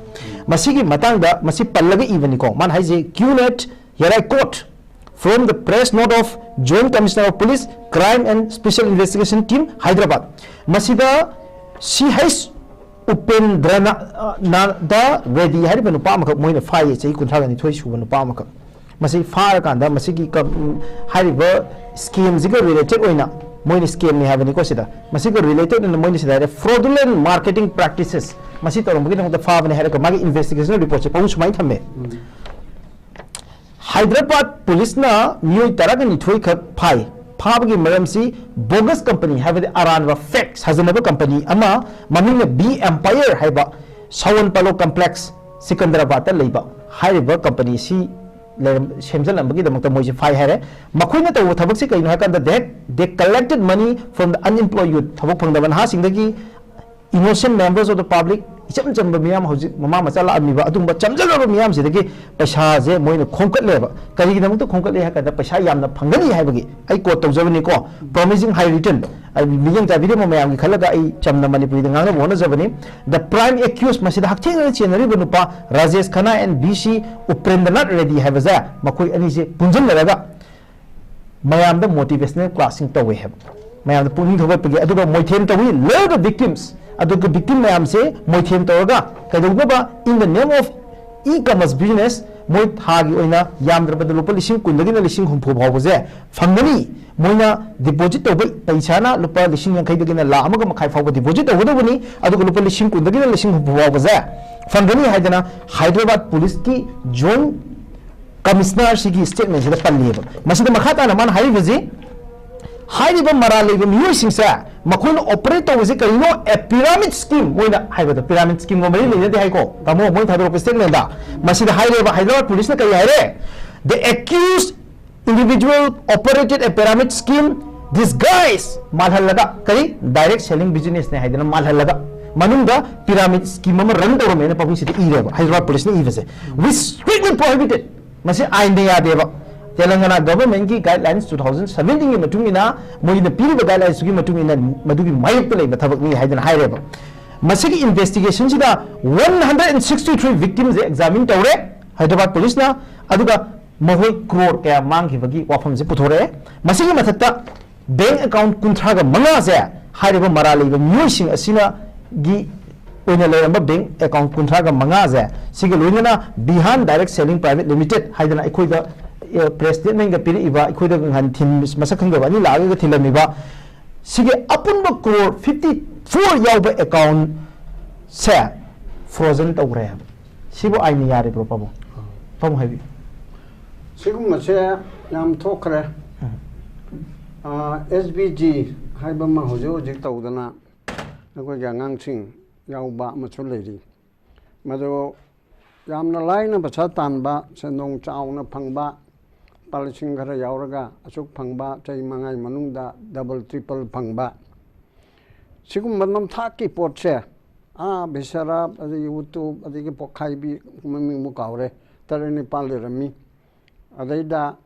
ꯃꯁꯤꯒꯤ ꯃꯇꯥꯡꯗ ꯃꯁꯤ ꯄꯜꯂꯒ ꯏꯕꯅꯤꯀꯣ꯫ ꯃꯥꯅ ꯍꯥꯏꯁꯦ, "Q net, here I quote from the press note of Joint Commissioner of Police, Crime and Special Investigation Team, Hyderabad." ꯃꯁꯤꯗ ꯁꯤ ꯍꯩꯆ ꯎꯄꯦꯟꯗ꯭ꯔꯅꯥꯊ ꯔꯦꯗꯤ ꯍꯥꯏꯔꯤꯕ ꯅꯨꯄꯥ ꯑꯃꯈꯛ ꯃꯣꯏꯅ ꯐꯥꯏꯌꯦ, ꯆꯍꯤ ꯀꯨꯟꯊ꯭ꯔꯥꯒ ꯅꯤꯊꯣꯏ ꯁꯨꯕ ꯅꯨꯄꯥ ꯑꯃꯈꯛ꯫ ꯃꯁꯤ ꯐꯥꯔꯀꯥꯟꯗ ꯃꯁꯤꯒꯤ ꯀꯝ-, ꯍꯥꯏꯔꯤꯕ ꯁ꯭ꯀꯦꯝꯁꯤꯒ ꯔꯤꯂꯦꯇꯦꯗ ꯑꯣꯏꯅ ꯃꯣꯏꯅ ꯁ꯭ꯀꯦꯝꯅꯤ ꯍꯥꯏꯕꯅꯤꯀꯣ꯫ ꯁꯤꯗ ꯃꯁꯤꯒ ꯔꯤꯂꯦꯇꯦꯗ ꯑꯣꯏꯅ ꯃꯣꯏꯅ ꯁꯤꯗ ꯍꯥꯏꯔꯦ, "Fraudulent marketing practices" ꯃꯁꯤ ꯇꯧꯔꯝꯕꯒꯤꯗꯃꯛꯇ ꯐꯥꯕꯅꯤ ꯍꯥꯏꯔꯒ ꯃꯥꯒꯤ ꯏꯟꯚꯦꯁꯇꯤꯒꯦꯁꯟ ꯔꯤꯄꯣꯔꯠꯁꯦ ꯄꯥꯎꯡ ꯁꯨꯃꯥꯏꯅ ꯊꯝꯃꯦ꯫ ꯍꯥꯏꯗ꯭ꯔꯕꯥꯗ ꯄꯨꯂꯤꯁꯅ ꯃꯤꯑꯣꯏ ꯇꯔꯥꯒ ꯅꯤꯊꯣꯏ ꯈꯛ ꯐꯥꯏ꯫ ꯐꯥꯕꯒꯤ ꯃꯔꯝꯁꯤ ꯕꯣꯒꯁ ꯀꯝꯄꯅꯤ, ꯍꯥꯏꯕꯗꯤ ꯑꯔꯥꯟꯕ, ꯐꯦꯛ ꯁꯥꯖꯤꯟꯅꯕ ꯀꯝꯄꯅꯤ ꯑꯃ, ꯃꯃꯤꯡꯅ ꯕꯤ ꯑꯦꯝꯄꯥꯌꯔ ꯍꯥꯏꯕ, ꯁꯋꯟ ꯄꯥꯂꯣ ꯀꯝꯄ꯭ꯂꯦꯛꯁ, ꯁꯤꯀꯟꯗꯔꯥꯕꯥꯗꯇ ꯂꯩꯕ ꯍꯥꯏꯔꯤꯕ ꯀꯝꯄꯅꯤ ꯑꯁꯤ ꯂꯩꯔꯝ-, ꯁꯦꯝꯖꯤꯜꯂꯝꯕꯒꯤꯗꯃꯛꯇ ꯃꯣꯏꯁꯦ ꯐꯥꯏ ꯍꯥꯏꯔꯦ꯫ ꯃꯈꯣꯏꯅ ꯇꯧꯕ ꯊꯕꯛꯁꯤ ꯀꯩꯅꯣ ꯍꯥꯏ ꯀꯥꯟꯗ, they, they collected money from the unemployed youth, ꯊꯕꯛ ꯐꯪꯗꯕ ꯅꯍꯥꯁꯤꯡꯗꯒꯤ, innocent members of the public, ꯏꯆꯝ ꯆꯝꯕ ꯃꯤꯌꯥꯝ, ꯍꯧꯖꯤꯛ ꯃꯃꯥ ꯃꯆꯥ ꯂꯥꯛꯑꯝꯃꯤꯕ ꯑꯗꯨꯒꯨꯝꯕ ꯆꯝꯖꯜꯂꯕ ꯃꯤꯌꯥꯝꯁꯤꯗꯒꯤ ꯄꯩꯁꯥꯁꯦ ꯃꯣꯏꯅ ꯈꯣꯝꯀꯠꯂꯦꯕ꯫ ꯀꯔꯤꯒꯤꯗꯃꯛꯇ ꯈꯣꯝꯀꯠꯂꯦ ꯍꯥꯏ ꯀꯥꯟꯗ, ꯄꯩꯁꯥ ꯌꯥꯝꯅ ꯐꯪꯒꯅꯤ ꯍꯥꯏꯕꯒꯤ꯫ ꯑꯩ ꯀꯣꯠ ꯇꯧꯖꯕꯅꯤꯀꯣ, "Promising high return"꯫ ꯑꯩ ꯃꯤꯠꯌꯦꯡ ꯆꯥꯕꯤꯔꯤꯕ ꯃꯌꯥꯝꯒꯤ ꯈꯜꯂꯒ ꯑꯩ ꯆꯝꯅ ꯃꯅꯤꯄꯨꯔꯤꯗ ꯉꯥꯡꯅꯕ ꯍꯣꯠꯅꯖꯕꯅꯤ꯫ The prime accused, ꯃꯁꯤꯗ ꯍꯛꯊꯦꯡꯅꯅ ꯆꯦꯟꯅꯔꯤꯕ ꯅꯨꯄꯥ Rajesh ꯈꯅꯥ and B C ꯎꯄ꯭ꯔꯦꯟꯗ꯭ꯔꯅꯥꯊ ready ꯍꯥꯏꯕꯁꯦ, ꯃꯈꯣꯏ ꯑꯅꯤꯁꯦ ꯄꯨꯟꯁꯤꯟꯅꯔꯒ ꯃꯌꯥꯝꯗ ꯃꯣꯇꯤꯚꯦꯁꯅꯦꯜ ꯀ꯭ꯂꯥꯁꯁꯤꯡ ꯇꯧꯋꯦ ꯍꯥꯏꯕ, ꯃꯌꯥꯝꯗ ꯄꯨꯛꯅꯤꯡ ꯊꯧꯒꯠꯄꯒꯤ꯫ ꯑꯗꯨꯒ ꯃꯣꯏꯊꯦꯟ ꯇꯧꯏ, "Lure the victims ꯑꯗꯨꯒ victim ꯃꯌꯥꯝꯁꯦ ꯃꯣꯏꯊꯦꯝ ꯇꯧꯔꯒ ꯀꯩꯗꯧꯅꯕ, in the name of e-commerce business, ꯃꯣꯏ ꯊꯥꯒꯤ ꯑꯣꯏꯅ ꯌꯥꯝꯗ꯭ꯔꯕꯗ ꯂꯨꯄꯥ ꯂꯤꯁꯤꯡ ꯀꯨꯟꯗꯒꯤꯅ ꯂꯤꯁꯤꯡ ꯍꯨꯝꯐꯨ ꯐꯥꯎꯕꯁꯦ ꯐꯪꯒꯅꯤ꯫ ꯃꯣꯏꯅ deposit ꯇꯧꯕ ꯄꯩꯁꯥꯅ ꯂꯨꯄꯥ ꯂꯤꯁꯤꯡ ꯌꯥꯡꯈꯩꯗꯒꯤꯅ ꯂꯥꯈ ꯑꯃꯒ ꯃꯈꯥꯏ ꯐꯥꯎꯕ deposit ꯇꯧꯒꯗꯧꯕꯅꯤ꯫ ꯑꯗꯨꯒ ꯂꯨꯄꯥ ꯂꯤꯁꯤꯡ ꯀꯨꯟꯗꯒꯤꯅ ꯂꯤꯁꯤꯡ ꯍꯨꯝꯐꯨ ꯐꯥꯎꯕꯁꯦ ꯐꯪꯒꯅꯤ ꯍꯥꯏꯗꯅ ꯍꯥꯏꯗ꯭ꯔꯕꯥꯗ ꯄꯨꯂꯤꯁꯀꯤ joint commissioner ꯁꯤꯒꯤ statement ꯁꯤꯗ ꯄꯜꯂꯤꯑꯕ꯫ ꯃꯁꯤꯗ ꯃꯈꯥ ꯇꯥꯅ ꯃꯥꯅ ꯍꯥꯏꯔꯤꯕꯁꯤ, ꯍꯥꯏꯔꯤꯕ ꯃꯔꯥꯜ ꯂꯩꯕ ꯃꯤꯑꯣꯏꯁꯤꯡꯁꯦ ꯃꯈꯣꯏꯅ operate ꯇꯧꯕꯁꯤ ꯀꯔꯤꯅꯣ? A pyramid scheme꯫ ꯃꯣꯏꯅ ꯍꯥꯏꯕꯗ pyramid scheme ꯒ ꯃꯔꯤ ꯂꯩꯅꯗꯦ ꯍꯥꯏꯀꯣ, ꯇꯥꯃꯣ, ꯃꯣꯏꯅ ꯊꯥꯗꯣꯔꯛꯄ statement ꯗ꯫ ꯃꯁꯤꯗ ꯍꯥꯏꯔꯦꯕ, ꯍꯥꯏꯗ꯭ꯔꯕꯥꯗ ꯄꯨꯂꯤꯁꯅ ꯀꯔꯤ ꯍꯥꯏꯔꯦ? "The accused individual operated a pyramid scheme disguise", ꯃꯥꯜꯍꯜꯂꯒ, ꯀꯔꯤ, direct selling business ꯅꯦ ꯍꯥꯏꯗꯅ ꯃꯥꯜꯍꯜꯂꯒ ꯃꯅꯨꯡꯗ pyramid scheme ꯑꯃ run ꯇꯧꯔꯝꯃꯦꯅ ꯄꯥꯕꯨꯡꯁꯤꯗ ꯏꯔꯦꯕ, ꯍꯥꯏꯗ꯭ꯔꯕꯥꯗ ꯄꯨꯂꯤꯁꯅ ꯏꯕꯁꯦ, "which strictly prohibited", ꯃꯁꯤ ꯑꯥꯏꯟꯗ ꯌꯥꯗꯦꯕ꯫ Telangana government ꯀꯤ guidelines two thousand seventeen ꯒꯤ ꯃꯇꯨꯡ ꯏꯟꯅ, ꯃꯣꯏꯅ ꯄꯤꯔꯤꯕ guidelines ꯇꯨꯒꯤ ꯃꯇꯨꯡ ꯏꯟꯅ ꯃꯗꯨꯒꯤ ꯃꯥꯌꯣꯛꯇ ꯂꯩꯕ ꯊꯕꯛꯅꯤ ꯍꯥꯏꯗꯅ ꯍꯥꯏꯔꯦꯕ꯫ ꯃꯁꯤꯒꯤ investigation ꯁꯤꯗ one hundred and sixty three victims say examine ꯇꯧꯔꯦ ꯍꯥꯏꯗ꯭ꯔꯕꯥꯗ ꯄꯨꯂꯤꯁꯅ, ꯑꯗꯨꯒ ꯃꯈꯣꯏ ꯀ꯭ꯔꯣꯔ ꯀꯌꯥ ꯃꯥꯡꯈꯤꯕꯒꯤ ꯋꯥꯐꯝꯁꯦ ꯄꯨꯊꯣꯔꯛꯑꯦ꯫ ꯃꯁꯤꯒꯤ ꯃꯊꯛꯇ bank account ꯀꯨꯟꯊ꯭ꯔꯥꯒ ꯃꯉꯥꯁꯦ ꯍꯥꯏꯔꯤꯕ ꯃꯔꯥꯜ ꯂꯩꯕ ꯃꯤꯑꯣꯏꯁꯤꯡ ꯑꯁꯤꯅꯒꯤ ꯑꯣꯏꯅ ꯂꯩꯔꯝꯕ bank account ꯀꯨꯟꯊ꯭ꯔꯥꯒ ꯃꯉꯥꯁꯦ, ꯁꯤꯒ ꯂꯣꯏꯅꯅ Bihan Direct Selling Private Limited ꯍꯥꯏꯗꯅ ꯑꯩꯈꯣꯏꯗ, ꯑꯦ, press statement ꯒ ꯄꯤꯔꯛꯏꯕ, ꯑꯩꯈꯣꯏꯗ ꯉꯍꯥꯟ ꯊꯤꯟ-, ꯃꯁꯛ ꯈꯪꯗꯕ ꯑꯅꯤ ꯂꯥꯛꯑꯒ ꯊꯤꯜꯂꯝꯃꯤꯕ, ꯁꯤꯒꯤ ꯑꯄꯨꯟꯕ ꯀ꯭ꯔꯣꯔ fifty four ꯌꯥꯎꯕ account ꯁꯦ frozen ꯇꯧꯈ꯭ꯔꯦ ꯍꯥꯏꯕ꯫ ꯁꯤꯕꯨ ꯑꯥꯏꯟꯅ ꯌꯥꯔꯤꯕ꯭ꯔꯣ, ꯄꯥꯕꯨꯡ? ꯄꯥꯕꯨꯡ ꯍꯥꯏꯕꯤꯌꯨ꯫ ꯁꯤꯒꯨꯝꯕꯁꯦ ꯌꯥꯝ ꯊꯣꯛꯈ꯭ꯔꯦ꯫ ꯑꯦꯁ ꯕꯤ ꯖꯤ ꯍꯥꯏꯕ ꯑꯃ ꯍꯧꯖꯤꯛ ꯍꯧꯖꯤꯛ ꯇꯧꯗꯅ ꯑꯩꯈꯣꯏꯒꯤ ꯑꯉꯥꯡꯁꯤꯡ ꯌꯥꯎꯕ ꯑꯃꯁꯨ ꯂꯩꯔꯤ꯫ ꯃꯗꯨ ꯌꯥꯝꯅ ꯂꯥꯏꯅ ꯄꯩꯁꯥ ꯇꯥꯟꯕ, ꯁꯦꯟꯗꯣꯡ ꯆꯥꯎꯅ ꯐꯪꯕ, ꯂꯨꯄꯥ ꯂꯤꯁꯤꯡ ꯈꯔ ꯌꯥꯎꯔꯒ ꯑꯁꯨꯛ ꯐꯪꯕ, ꯆꯍꯤ ꯃꯉꯥꯒꯤ ꯃꯅꯨꯡꯗ double triple ꯐꯪꯕ, ꯁꯤꯒꯨꯝꯕ ꯅꯝꯊꯥꯛꯀꯤ ꯄꯣꯠꯁꯦ, ꯑꯥ, ꯕꯤꯁꯔꯥꯞ, ꯑꯗꯒꯤ ꯎꯇꯨꯞ, ꯑꯗꯒꯤ ꯄꯣꯛꯈꯥꯏꯕꯤ, ꯃꯃꯤꯡꯕꯨ ꯀꯥꯎꯔꯦ, ꯇꯔꯦꯠ ꯅꯤꯄꯥꯜ ꯂꯩꯔꯝꯃꯤ꯫ ꯑꯗꯩꯗ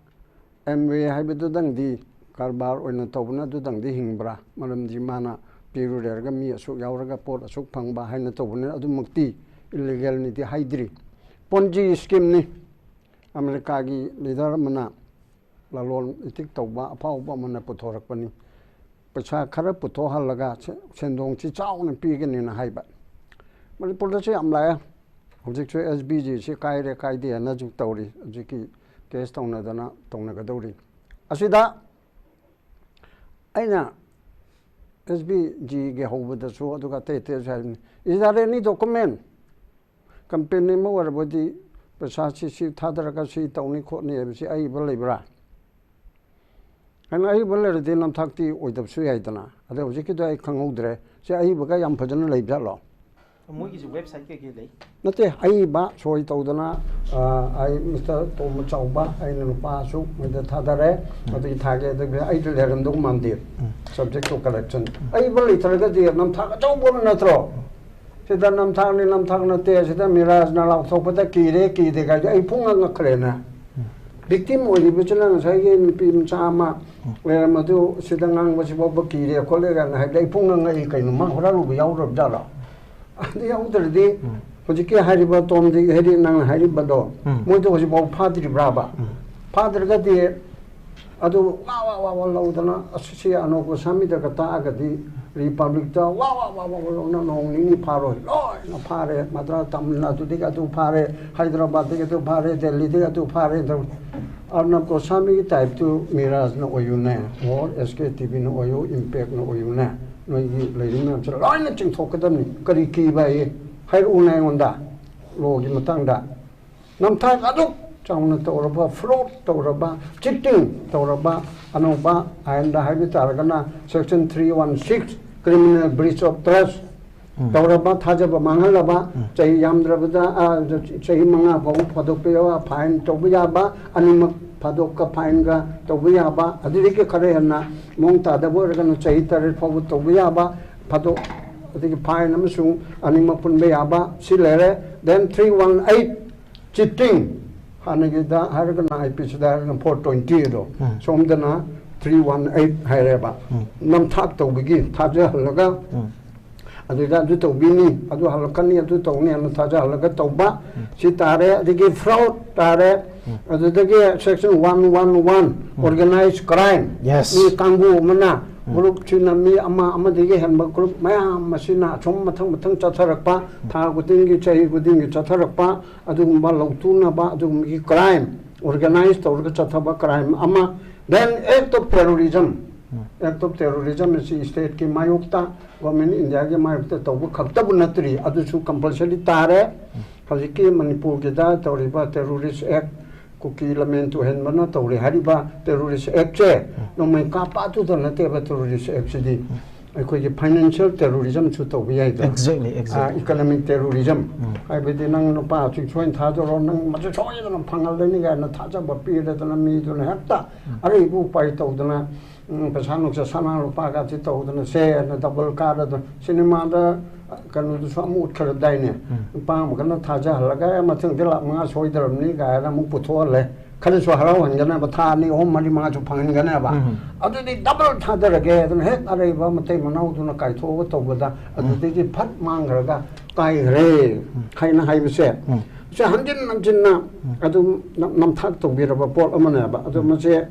ꯑꯦꯝꯋꯦ ꯍꯥꯏꯕꯗꯨꯗꯪꯗꯤ ꯀꯔꯕꯥꯔ ꯑꯣꯏꯅ ꯇꯧꯕꯅ ꯑꯗꯨꯗꯪꯗꯤ ꯍꯤꯡꯕ꯭ꯔꯥ? ꯃꯔꯝꯗꯤ ꯃꯥꯅ ꯄꯤꯔꯨꯔꯦ ꯍꯥꯏꯔꯒ ꯃꯤ ꯑꯁꯨꯛ ꯌꯥꯎꯔꯒ ꯄꯣꯠ ꯑꯁꯨꯛ ꯐꯪꯕ ꯍꯥꯏꯅ ꯇꯧꯕꯅꯤꯅ ꯑꯗꯨꯃꯛꯇꯤ ꯏꯂꯤꯒꯦꯜꯅꯤꯗꯤ ꯍꯥꯏꯗ꯭ꯔꯤ꯫ ꯄꯣꯟꯖꯤ ꯁ꯭ꯀꯤꯝꯅꯤ꯫ ꯑꯃꯦꯔꯤꯀꯥꯒꯤ ꯂꯤꯗꯔ ꯑꯃꯅ, ꯂꯂꯣꯟ ꯏꯇꯤꯛ ꯇꯧꯕ ꯑꯐꯥꯎꯕ ꯑꯃꯅ ꯄꯨꯊꯣꯔꯛꯄꯅꯤ꯫ ꯄꯩꯁꯥ ꯈꯔ ꯄꯨꯊꯣꯛꯍꯜꯂꯒ ꯁꯦ-, ꯁꯦꯟꯗꯣꯡꯁꯤ ꯆꯥꯎꯅ ꯄꯤꯒꯅꯤꯅ ꯍꯥꯏꯕ꯫ ꯃꯅꯤꯄꯨꯔꯗꯁꯨ ꯌꯥꯝ ꯂꯥꯛꯑꯦ꯫ ꯍꯧꯖꯤꯛꯁꯨ ꯑꯦꯁ ꯕꯤ ꯖꯤꯁꯤ ꯀꯥꯏꯔꯦ ꯀꯥꯏꯗꯦ ꯍꯥꯏꯅꯁꯨ ꯇꯧꯔꯤ꯫ ꯍꯧꯖꯤꯛꯀꯤ ꯀꯦꯁ ꯇꯧꯅꯗꯅ ꯇꯧꯅꯒꯗꯧꯔꯤ꯫ ꯑꯁꯤꯗ ꯑꯩꯅ ꯑꯦꯁ ꯕꯤ ꯖꯤꯒꯤ ꯍꯧꯕꯗꯁꯨ ꯑꯗꯨꯒ ꯑꯇꯩ ꯑꯇꯩꯁꯨ ꯍꯥꯏꯕꯅꯤ, "Is there any document? Company ꯑꯃ ꯑꯣꯏꯔꯕꯗꯤ ꯄꯩꯁꯥꯁꯤ ꯁꯤ ꯊꯥꯗꯔꯒ ꯁꯤ ꯇꯧꯅꯤ ꯈꯣꯠꯅꯤ ꯍꯥꯏꯕꯁꯤ ꯑꯏꯕ ꯂꯩꯕ꯭ꯔꯥ?" ꯍꯥꯏꯅ ꯑꯏꯕ ꯂꯩꯔꯗꯤ ꯅꯝꯊꯥꯛꯇꯤ ꯑꯣꯏꯗꯕꯁꯨ ꯌꯥꯏꯗꯅ꯫ ꯑꯗ ꯍꯧꯖꯤꯛꯀꯤꯗꯣ ꯑꯩ ꯈꯪꯍꯧꯗ꯭ꯔꯦ꯫ ꯁꯤ ꯑꯏꯕꯒ ꯌꯥꯝ ꯐꯖꯅ ꯂꯩꯕꯖꯥꯠꯂꯣ? ꯃꯣꯏꯒꯤꯁꯨ ꯋꯦꯕꯁꯥꯏꯠ ꯀꯩꯀꯩ ꯂꯩ? ꯅꯠꯇꯦ, ꯑꯏꯕ ꯁꯣꯏ ꯇꯧꯗꯅ, ꯑ, ꯑꯩ ꯃꯤꯁꯇꯔ ꯇꯣꯝꯕ ꯆꯥꯎꯕ, ꯑꯩꯅ ꯂꯨꯄꯥ ꯑꯁꯨꯛ ꯃꯣꯏꯗ ꯊꯥꯗꯔꯦ, ꯑꯗꯨꯒꯤ ꯊꯥꯒꯦ, ꯑꯗꯨꯒꯤ ꯑꯩꯗꯤ ꯂꯩꯔꯝꯗꯧ ꯃꯥꯟꯗꯦ꯫ Subject to correction꯫ ꯑꯏꯕ ꯂꯩꯇ꯭ꯔꯒꯗꯤ ꯅꯝꯊꯥꯛ ꯑꯆꯧꯕ ꯑꯃ ꯅꯠꯇ꯭ꯔꯣ? ꯁꯤꯗ ꯅꯝꯊꯥꯛꯅꯤ, ꯅꯝꯊꯥꯛ ꯅꯠꯇꯦ, ꯁꯤꯗ ꯃꯤꯔꯥꯖꯅ ꯂꯥꯎꯊꯣꯛꯄꯗ ꯀꯤꯔꯦ, ꯀꯤꯗꯦ ꯀꯥꯏꯗꯤ ꯑꯩ ꯄꯨꯡꯉꯛ ꯉꯛꯈ꯭ꯔꯦꯅꯦ꯫ ꯚꯤꯛꯇꯤꯝ ꯑꯣꯏꯔꯤꯕꯁꯤꯅ ꯉꯁꯥꯏꯒꯤ ꯅꯨꯄꯤ ꯃꯆꯥ ꯑꯃ ꯂꯩꯔꯝꯕꯗꯨ ꯁꯤꯗ ꯉꯥꯡꯕꯁꯤ ꯐꯥꯎꯕ ꯀꯤꯔꯦ ꯈꯣꯠꯂꯦ ꯀꯥꯏꯅ ꯍꯥꯏꯕꯗ ꯑꯩ ꯄꯨꯡꯉꯛ ꯉꯛꯏ꯫ ꯀꯩꯅꯣ, ꯃꯥ ꯍꯨꯔꯥꯜꯂꯨꯕ ꯌꯥꯎꯔꯕ ꯖꯥꯠꯂꯣ? ꯑꯗꯨ ꯌꯥꯎꯗ꯭ꯔꯗꯤ ꯍꯧꯖꯤꯛꯀꯤ ꯍꯥꯏꯔꯤꯕ ꯇꯣꯝꯗꯤ, ꯍꯥꯏꯗꯤ ꯅꯪꯅ ꯍꯥꯏꯔꯤꯕꯗꯣ, ꯃꯣꯏꯗꯣ ꯍꯧꯖꯤꯛꯐꯥꯎ ꯐꯥꯗ꯭ꯔꯤꯕ꯭ꯔꯥꯕ? ꯐꯥꯗ꯭ꯔꯒꯗꯤ ꯑꯗꯨ ꯋꯥ ꯋꯥ ꯋꯥ ꯋꯥ ꯂꯧꯗꯅ, ꯑꯁ, ꯁꯤ ꯑꯅꯣꯞ ꯒꯣꯁ꯭ꯋꯥꯃꯤꯗꯒ ꯇꯥꯛꯑꯒꯗꯤ ꯔꯤꯄꯕ꯭ꯂꯤꯛꯇ ꯋꯥ ꯋꯥ ꯋꯥ ꯋꯥ ꯋꯥ ꯂꯧꯅ ꯅꯣꯡ ꯅꯤꯅꯤ ꯐꯥꯔꯣꯏ, ꯂꯣꯏꯅ ꯐꯥꯔꯦ꯫ ꯃꯗ꯭ꯔꯥꯁ, ꯇꯥꯃꯤꯜ ꯅꯥꯗꯨꯗꯒꯤ ꯑꯗꯨ ꯐꯥꯔꯦ, ꯍꯥꯏꯗ꯭ꯔꯕꯥꯗꯇꯒꯤ ꯑꯗꯨ ꯐꯥꯔꯦ, ꯗꯦꯜꯂꯤꯗꯒꯤ ꯑꯗꯨ ꯐꯥꯔꯦ꯫ ꯑꯗꯨ ꯑꯔꯅꯕ ꯒꯣꯁ꯭ꯋꯥꯃꯤꯒꯤ ꯇꯥꯏꯞꯇꯨ ꯃꯤꯔꯥꯖꯅ ꯑꯣꯏꯌꯨꯅꯦ, ꯑꯣꯔ ꯑꯦꯁ ꯀꯦ ꯇꯤ ꯚꯤꯅ ꯑꯣꯏꯌꯨ, ꯏꯝꯄꯦꯛꯅ ꯑꯣꯏꯌꯨꯅꯦ꯫ ꯅꯣꯏꯒꯤ ꯂꯩꯔꯤ ꯃꯌꯥꯝꯁꯦ ꯂꯣꯏꯅ ꯆꯤꯡꯊꯣꯛꯀꯗꯕꯅꯤ꯫ ꯀꯔꯤ ꯀꯤꯕ ꯑꯩ? ꯍꯥꯏꯔꯛꯎꯅꯦ ꯑꯩꯉꯣꯟꯗ, ꯂꯣꯒꯤ ꯃꯇꯥꯡꯗ꯫ ꯅꯝꯊꯥꯛ ꯑꯗꯨꯛ ꯆꯥꯎꯅ ꯇꯧꯔꯕ, ꯐ꯭ꯔꯣꯗ ꯇꯧꯔꯕ, ꯆꯤꯇꯤꯡ ꯇꯧꯔꯕ, ꯑꯅꯧꯕ ꯑꯥꯏꯟꯗ ꯍꯥꯏꯕ ꯇꯥꯔꯒꯅ section three one six, criminal breach of trust ꯇꯧꯔꯕ, ꯊꯥꯖꯕ ꯃꯥꯡꯍꯜꯂꯕ, ꯆꯍꯤ ꯌꯥꯝꯗ꯭ꯔꯕꯗ, ꯑ, ꯆꯍꯤ ꯃꯉꯥ ꯐꯥꯎꯕ ꯐꯥꯗꯣꯛꯄ ꯌꯥꯕ, ꯐꯥꯏꯟ ꯇꯧꯕ ꯌꯥꯕ, ꯑꯅꯤꯃꯛ ꯐꯥꯗꯣꯛꯀ ꯐꯥꯏꯟꯒ ꯇꯧꯕ ꯌꯥꯕ, ꯑꯗꯨꯗꯒꯤ ꯈꯔ ꯍꯦꯟꯅ ꯃꯑꯣꯡ ꯇꯥꯗꯕ ꯑꯣꯏꯔꯒꯅ ꯆꯍꯤ ꯇꯔꯦꯠ ꯐꯥꯎꯕ ꯇꯧꯕ ꯌꯥꯕ, ꯐꯥꯗꯣꯛ, ꯑꯗꯒꯤ ꯐꯥꯏꯟ ꯑꯃꯁꯨꯡ ꯑꯅꯤꯃꯛ ꯄꯨꯟꯕ ꯌꯥꯕ, ꯁꯤ ꯂꯩꯔꯦ꯫ Then three one eight, cheating, ꯍꯥꯟꯅꯒꯤꯗ ꯍꯥꯏꯔꯒꯅ ꯑꯥꯏ ꯄꯤ ꯁꯤꯗ ꯍꯥꯏꯔꯒꯅ four twenty ꯑꯗꯣ, ꯁꯣꯝꯗꯅ three one eight ꯍꯥꯏꯔꯦꯕ꯫ ꯅꯝꯊꯥꯛ ꯇꯧꯕꯒꯤ ꯊꯥꯖꯍꯜꯂꯒ ꯑꯗꯨꯗ ꯑꯗꯨ ꯇꯧꯕꯤꯅꯤ, ꯑꯗꯨ ꯍꯜꯂꯛꯀꯅꯤ, ꯑꯗꯨ ꯇꯧꯅꯤ ꯍꯥꯏꯅ ꯊꯥꯖꯍꯜꯂꯒ ꯇꯧꯕ, ꯁꯤ ꯇꯥꯔꯦ꯫ ꯑꯗꯒꯤ ꯐ꯭ꯔꯣꯗ ꯇꯥꯔꯦ꯫ ꯑꯗꯨꯗꯒꯤ section one one one, organized crime, Yes. ꯃꯤ ꯀꯥꯡꯕꯨ ꯑꯃꯅ ꯎꯝ꯫ Groupꯁꯤꯅ ꯃꯤ ꯑꯃ, ꯑꯃꯗꯒꯤ ꯍꯦꯟꯕ group ꯃꯌꯥꯝ ꯑꯁꯤꯅ ꯑꯁꯨꯝ ꯃꯊꯪ ꯃꯊꯪ ꯆꯠꯊꯔꯛꯄ, ꯊꯥ ꯈꯨꯗꯤꯡꯒꯤ, ꯆꯍꯤ ꯈꯨꯗꯤꯡꯒꯤ ꯆꯠꯊꯔꯛꯄ, ꯑꯗꯨꯒꯨꯝꯕ ꯂꯧꯊꯨꯅꯕ, ꯑꯗꯨꯒꯨꯝꯕꯒꯤ crime, organize ꯇꯧꯔꯒ ꯆꯠꯊꯕ crime ꯑꯃ, then act of terrorism꯫ Um. Act of terrorism ꯑꯁꯤ stateꯀꯤ ꯃꯥꯌꯣꯛꯇ, government Indiaꯒꯤ ꯃꯥꯌꯣꯛꯇ ꯇꯧꯕ ꯈꯛꯇꯕꯨ ꯅꯠꯇ꯭ꯔꯤ, ꯑꯗꯨꯁꯨ compulsory ꯇꯥꯔꯦ꯫ ꯎꯝ꯫ ꯍꯧꯖꯤꯛꯀꯤ ꯃꯅꯤꯄꯨꯔꯒꯤꯗ ꯇꯧꯔꯤꯕ terrorist act, ꯀꯨꯀꯤ ꯂꯝꯃꯦꯟ ꯇꯨꯍꯟꯕꯅ ꯇꯧꯔꯤ ꯍꯥꯏꯔꯤꯕ terrorist actꯁꯦ, ꯎꯝ꯫ ꯅꯣꯡꯃꯩ ꯀꯥꯞꯄ ꯑꯗꯨꯗ ꯅꯠꯇꯦꯕ terrorist actꯁꯤꯗꯤ꯫ ꯎꯝ꯫ ꯑꯩꯈꯣꯏꯒꯤ financial terrorismꯁꯨ ꯇꯧꯕ ꯌꯥꯏꯗꯅ꯫ Exactly, exactly꯫ ꯑꯥ, economic terrorism꯫ ꯎꯝ꯫ ꯍꯥꯏꯕꯗꯤ ꯅꯪ ꯂꯨꯄꯥ ꯑꯁꯨꯛ ꯁꯣꯏꯅ ꯊꯥꯗꯣꯔꯣ, ꯅꯪ ꯃꯁꯤ ꯁꯣꯏꯗꯅ ꯐꯪꯍꯜꯂꯅꯤ ꯀꯥꯏꯅ ꯊꯥꯖꯕ ꯄꯤꯔꯗꯅ ꯃꯤꯗꯨꯅ ꯍꯦꯛꯇ ꯎꯝ꯫ ꯑꯔꯩꯕ ꯎꯄꯥꯏ ꯇꯧꯗꯅ, ꯎꯝ, ꯄꯩꯁꯥ ꯅꯨꯡꯁꯥ, ꯁꯅꯥ ꯂꯨꯄꯥꯒꯁꯤ ꯇꯧꯗꯅ ꯁꯦꯅ double ꯀꯥꯔꯗꯅ ꯁꯤꯅꯦꯃꯥꯗ ꯀꯩꯅꯣꯗꯨꯁꯨ ꯑꯃ ꯎꯠꯈ꯭ꯔꯗꯥꯏꯅꯦ? ꯎꯝ꯫ ꯅꯨꯄꯥ ꯑꯃꯈꯛꯅ ꯊꯥꯖꯍꯜꯂꯒ, "ꯑꯦ, ꯃꯊꯪꯗꯤ ꯂꯥꯛ ꯃꯉꯥ ꯁꯣꯏꯗ꯭ꯔꯕꯅꯤ" ꯀꯥꯏꯅ ꯑꯃꯨꯛ ꯄꯨꯊꯣꯛꯍꯜꯂꯦ꯫ ꯈꯔꯁꯨ ꯍꯔꯥꯎꯍꯟꯒꯅꯦꯕ, ꯊꯥ ꯑꯅꯤ, ꯑꯍꯨꯝ, ꯃꯔꯤ, ꯃꯉꯥꯁꯨ ꯐꯪꯍꯟꯒꯅꯦꯕ꯫ ꯎꯝ꯫ ꯑꯗꯨꯗꯤ double ꯊꯥꯗꯔꯒꯦ ꯑꯗꯨꯅ ꯍꯦꯛ ꯑꯔꯩꯕ ꯃꯇꯩ ꯃꯅꯥꯎꯗꯨꯅ ꯀꯥꯏꯊꯣꯛꯑꯒ ꯇꯧꯕꯗ, ꯎꯝ꯫ ꯑꯗꯨꯗꯒꯤ ꯐꯠ ꯃꯥꯡꯈ꯭ꯔꯒ ꯀꯥꯏꯈ꯭ꯔꯦ ꯎꯝ꯫ ꯍꯥꯏꯅ ꯍꯥꯏꯕꯁꯦ, ꯎꯝ꯫ ꯁꯤ ꯍꯟꯖꯤꯟ ꯍꯟꯖꯤꯟꯅ ꯎꯝ꯫ ꯑꯗꯨꯝ ꯅꯝ-, ꯅꯝꯊꯥꯛ ꯇꯧꯕꯤꯔꯕ ꯄꯣꯠ ꯑꯃꯅꯦꯕ꯫ ꯑꯗꯣ ꯎꯝ꯫ ꯃꯁꯦ